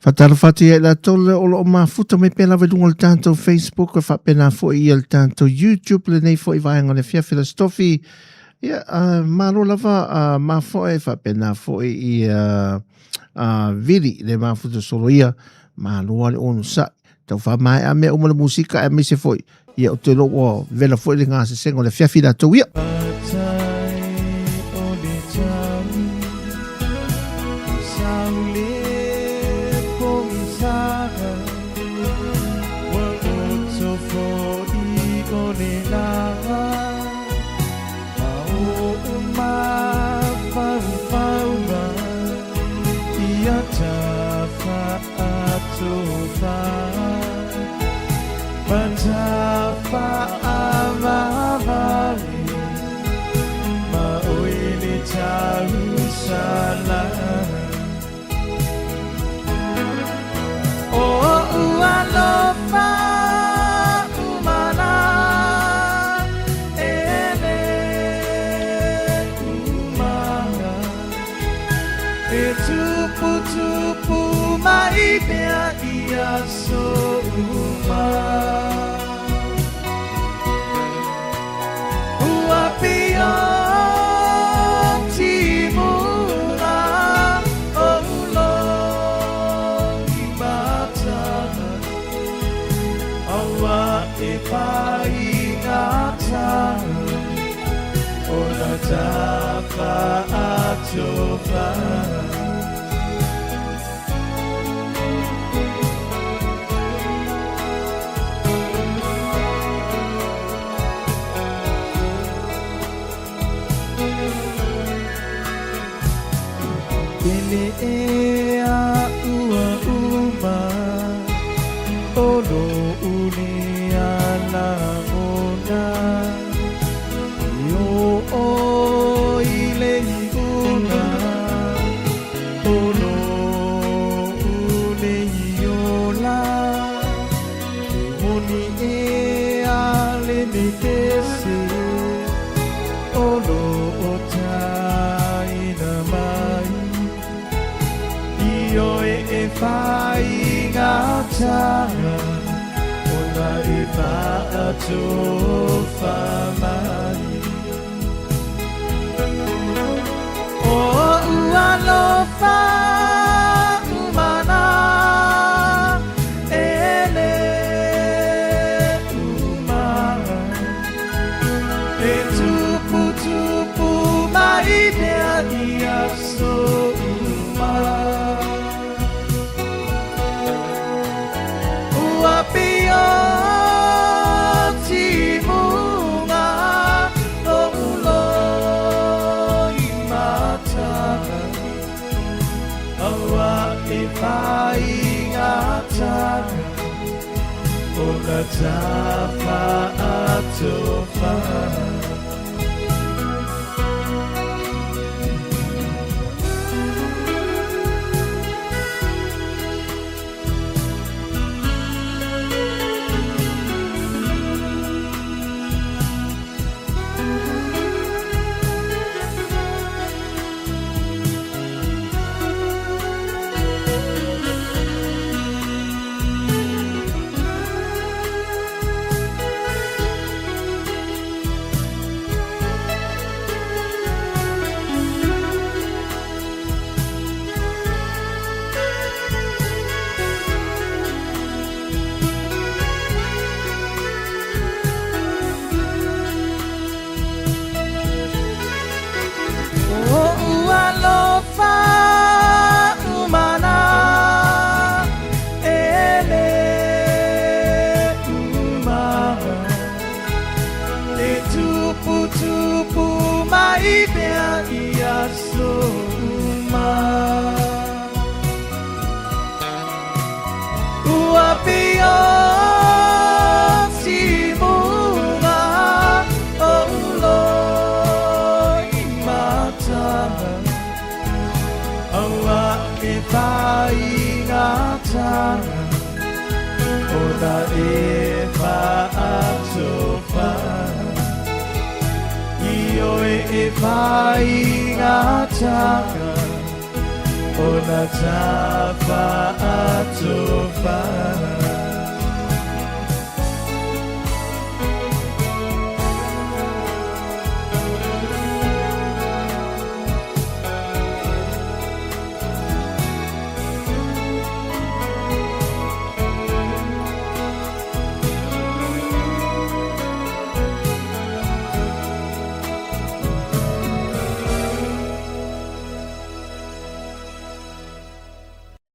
Faatalofa atu ia i latou le o lo o mafuta mai pea lava i luga o le tatou Facebook, e faapena foi ia le tatou YouTube lenei foi vaega o le afiafi le Aso Tofi. Ia, malo lava mafoe, faapena foi ia Vili le mafuta solo ia, malo lava le onosai. Tau faamaea mea uma le musika aemaise foi ia ou te iloa ua vela foi le gasesega o le afiafi latou ia. Ona tafa atofa.